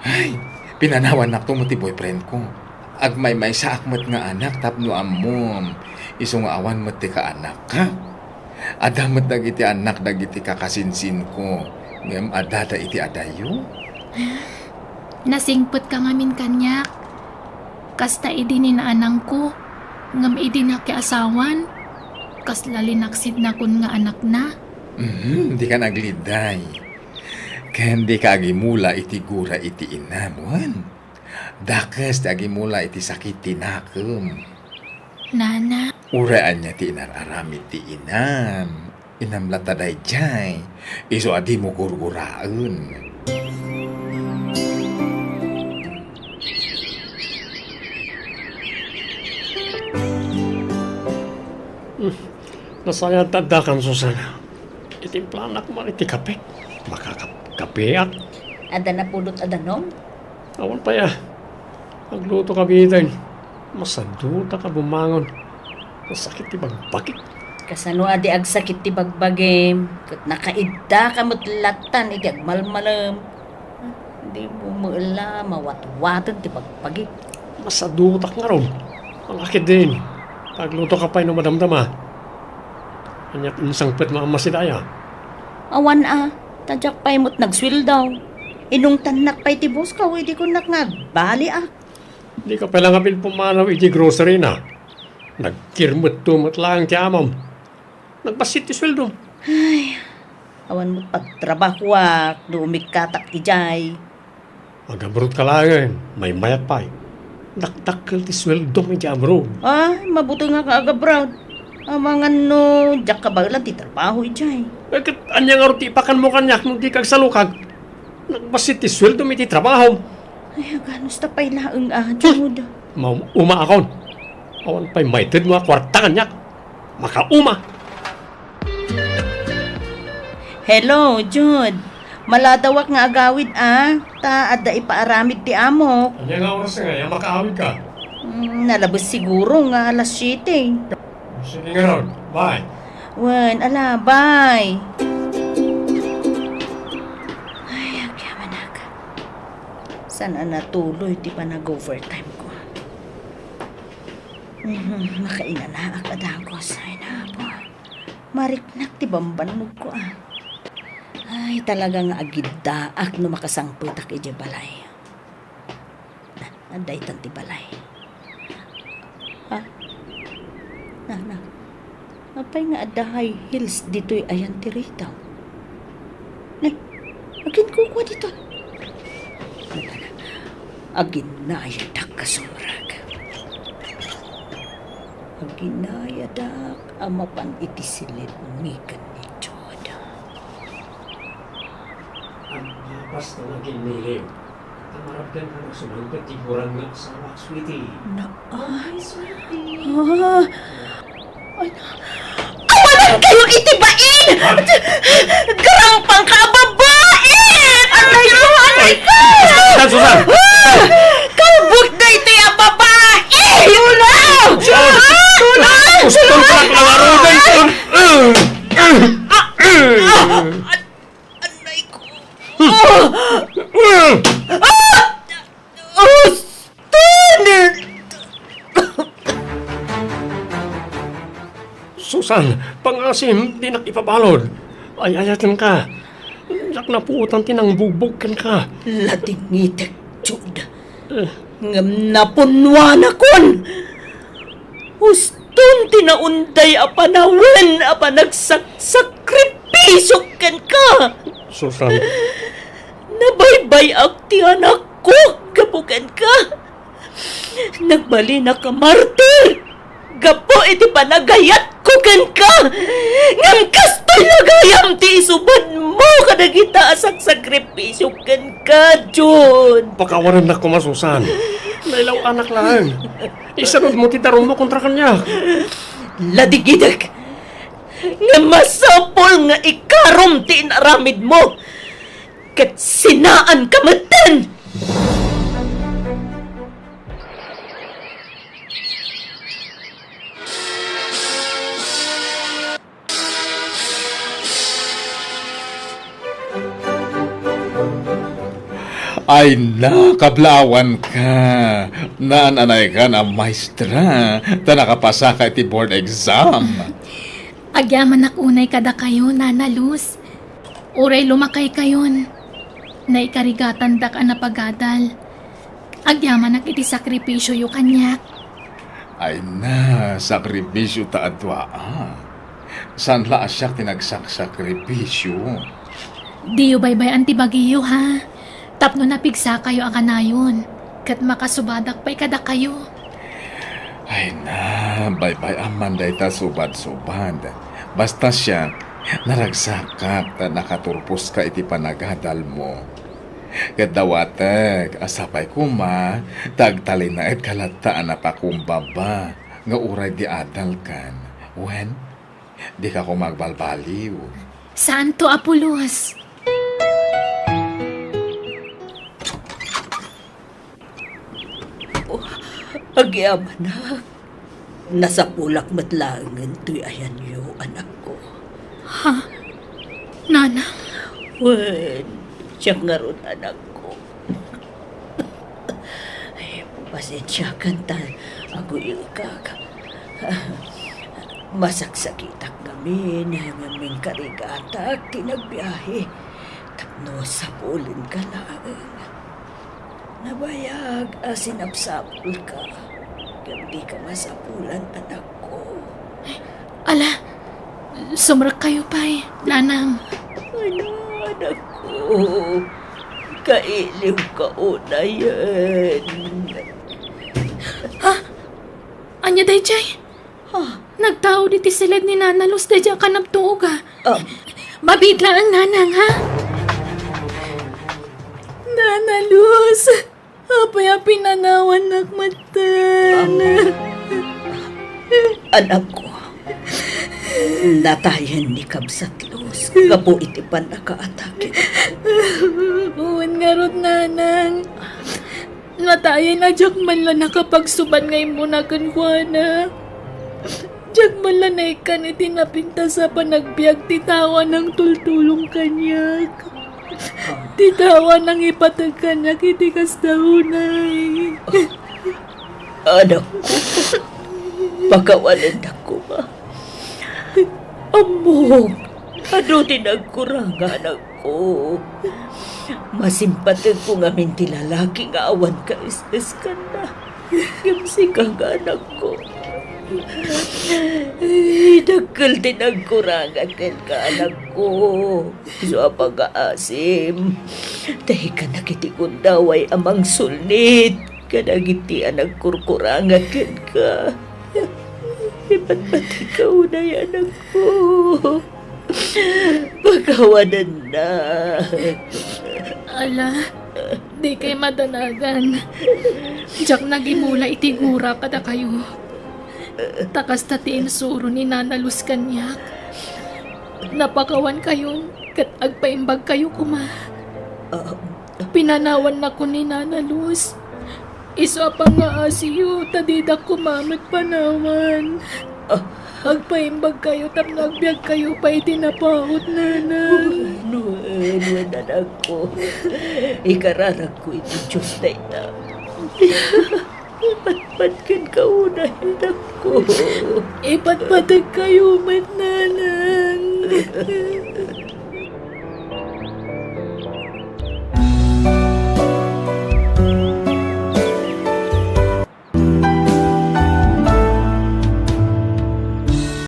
Ay, pinanawannakto met ti boyfriendko. Agmaymaysaak met nga anak tapno ammom, isu nga awan met ti kaanakka. Adda met dagiti annak dagiti kakasinsinko, ngem addada iti adayo. Nasingpetka ngamin kaniak. Kasta idi ni naanangko, ngem idi nakiasawan, kasla linaksidnakon nga anakna. Mhm, dika naglead, day. Ken dika agimula iti gura iti inam, wen? Dakes ti agimula iti sakit ti nakem. Nana. Uray ania ti inar-aramid ti inam. Inam latta daydiay. Isu a dimo gurguraen. Hmm. Nasayaat ta addakam, Susan. Itimplanak man iti kape. Makakap-, kapeak. Adda napulot a danum? Awan pay a. Agluto ka biten. Masadutak a bumangon. Nasakit ti bagbagik. Kasano a di agsakit ti bagbagim? Ket nakaidda ka met lattan iti agmalmalem. Di mo met la mawatwaten ti bagbagik. Masadutak ngarud. Ang akidin. Agluto ka pay no madamdama. Ania ti insangpet nga ammo sidaya? Awan a, ta diak pay met nagsueldo. Inungtannak pay ti boss ko, idi kunak nga agbaliak. Dika pay la ngamin pumanaw iti grocery na. Nagkirmetto met laeng ti amom. Nagbassit ti sueldom. Ay, awan met pagtrabahoak no umikkatak idiay. Agabroad ka laengen, maymayat pay. Dakdakkel ti sueldom iti abroad. Ay, mabutengak nga agabroad. Amangan no diak kabaelan ti trabaho idiay. Eh, ket ania ngarud ti ipakanmo kaniak no dika agsalukag? Nagbassit ti sueldom iti trabahom. Ay, aganusta pay laeng a, Jude. Maumaakon. Awan pay maitedmo a kuarta kaniak. Makauma. Hello, Jude. Maladawak nga agawid a, ta adda ipaaramid ti amok. Ania nga oras nga ya makaawid ka? Mm, nalabes siguro nga alas siete. Sige nga ron. Bye. Wen, ala, bye. Ay, agyamanak. Saan a natuloy ti panag-overtime ko? Mhm, makainanaak a dagus. Ay, napo. Mariknak ti bambanogko, ah. Ay, talaga nga agiddaak no makasangpetak idiay balay. Na, adda itan ti balay. Ha? Na, na. Apay nga adda high heels ditoy ayan ti ridaw? Ne, aginkukua ditoy. Nagana, aginayadak a sumrek. Aginayadak a mapan iti silidmi ken ni Jude. Agpapas ta naginmilim. Tamarabdan ka na sumangpet ti gurang nga asawa, sweetie. Na, ah. Ay, sweetie. Ah. Ay, na. Awanan kayo iti bain! Garampang ka a babae! Aray ko, aray ko! Susan, Susan! Ah! Kalbut na iti a babae! Tulong! Ah! Tulong! Tulong! Tulong! Tulong! Ah! Ah! Anay ko. Ah! Ah! Susan, pangasim, dinak ipabalud. Ay-ayatenka. Diak napuotan ti nangbugbog kenka. Ladingitek, Jude. Eh. Ngem napunnuanakon. Uston ti naunday a panawen a panagsaksakripisio kenka. Susan. Nabaybay-ak ti anakko gapu kenka. Nagbalinak a martir gapu iti panagayatko kenka. Ngem kastoy la gayam ti isubadmo kadagita a saksakripisio kenka, Jude. Pakawanennak koma, Susan. Nailaw-anak laeng. Isanudmo ti darummo kontra kaniak. Ladingidek. Nga masapul nga ikarom ti inaramidmo. Ket sinaanka metten! Ay na, kablaawanka. Naan-anaykan a maestra, ta nakapasaka iti board exam. Agyamanak unay kadakayo, Nana Luz. Uray lumakaykayon, naikarigatandak a napagadal. Agyamanak iti sakripisioyo kaniak. Ay na, sakripisio ta a dua, a. Saan la a siak ti nagsaksakripisio. Diyo baybay-an ti bagiyo, ha? Tapno napigsakayo a kanayon, ket makasubadak pay kadakayo. Ay na, baybay-am man dayta subad-subad. Basta siak, naragsakak ta nakaturposka iti panagadalmo. Ket dawatek a sapay koma ta agtalinaedka latta a napakumbaba nga uray di adalkan. Wen, dika koma agbalbaliw. Saanto, Apo Luz. Oh, agyamanak. Nasapulak met laengen toy ayanyo, anakko. Ha? Nanang? Wen, siak ngarud, anakko. Ay, pasensiakan ta aguy-ekak. Masaksakitak ngamin, ngem inkarigatak ti nagbiahe tapno sapulenka laeng. Nabayag a sinapsapulka, ngem dika masapulan, anakko. Ala, sumrekkayo pay, Nanang. Ala, anakko. Kailiwka unayen. Ha? Ania daydiay? Ha? Nagtaud iti siled ni Nana Luz daydiay a kanabtuog, a. Ah. Mabiit laeng, Nanang, ha? Nana Luz, apay a pinanawannak metten? Anakko, natayen ni Kabsat Luz gapu iti pannakaatake. Wen ngarud, Nanang. Natayen a diak man la nakapagsubad nga immuna kenkuana. Diak man la naikkan iti napintas a panagbiag ti tao a nangtultulong kaniak. Ti tao a nangipateg kaniak iti kasta unay. Anakko. Pakawanendak koma. Ammok, adu ti nagkuranga, anakko. Masimpategko ngamin ti lalaki nga awan kaes-eskanna. Ngem sika nga anakko. Ay, dakkel ti nagkuranga kenka, anakko. Isu a pagaasim, ta ikan dagiti gundaway a mangsulnit kadagiti a nagkurkuranga kenka. Ipatpategka unay, anakko. Pakawanennak. Ala, dikay madanagan. Diak nagimula iti gura kadakayo. Ta kasta ti insuro ni Nana Luz kaniak. Napakawankayon ket agpaimbagkayo koma. Ah. Pinanawannakon ni Nana Luz. Isu a pangngaasiyo ta didak koma met panawan. Ah. Agpaimbagkayo tapno agbiagkayo pay iti napaut, Nanang. Wen, wen, wen, anakko. Ikararagko iti Dios dayta. Ipatpat kenka unay, anakko. Ipatpategkayo met, Nanang.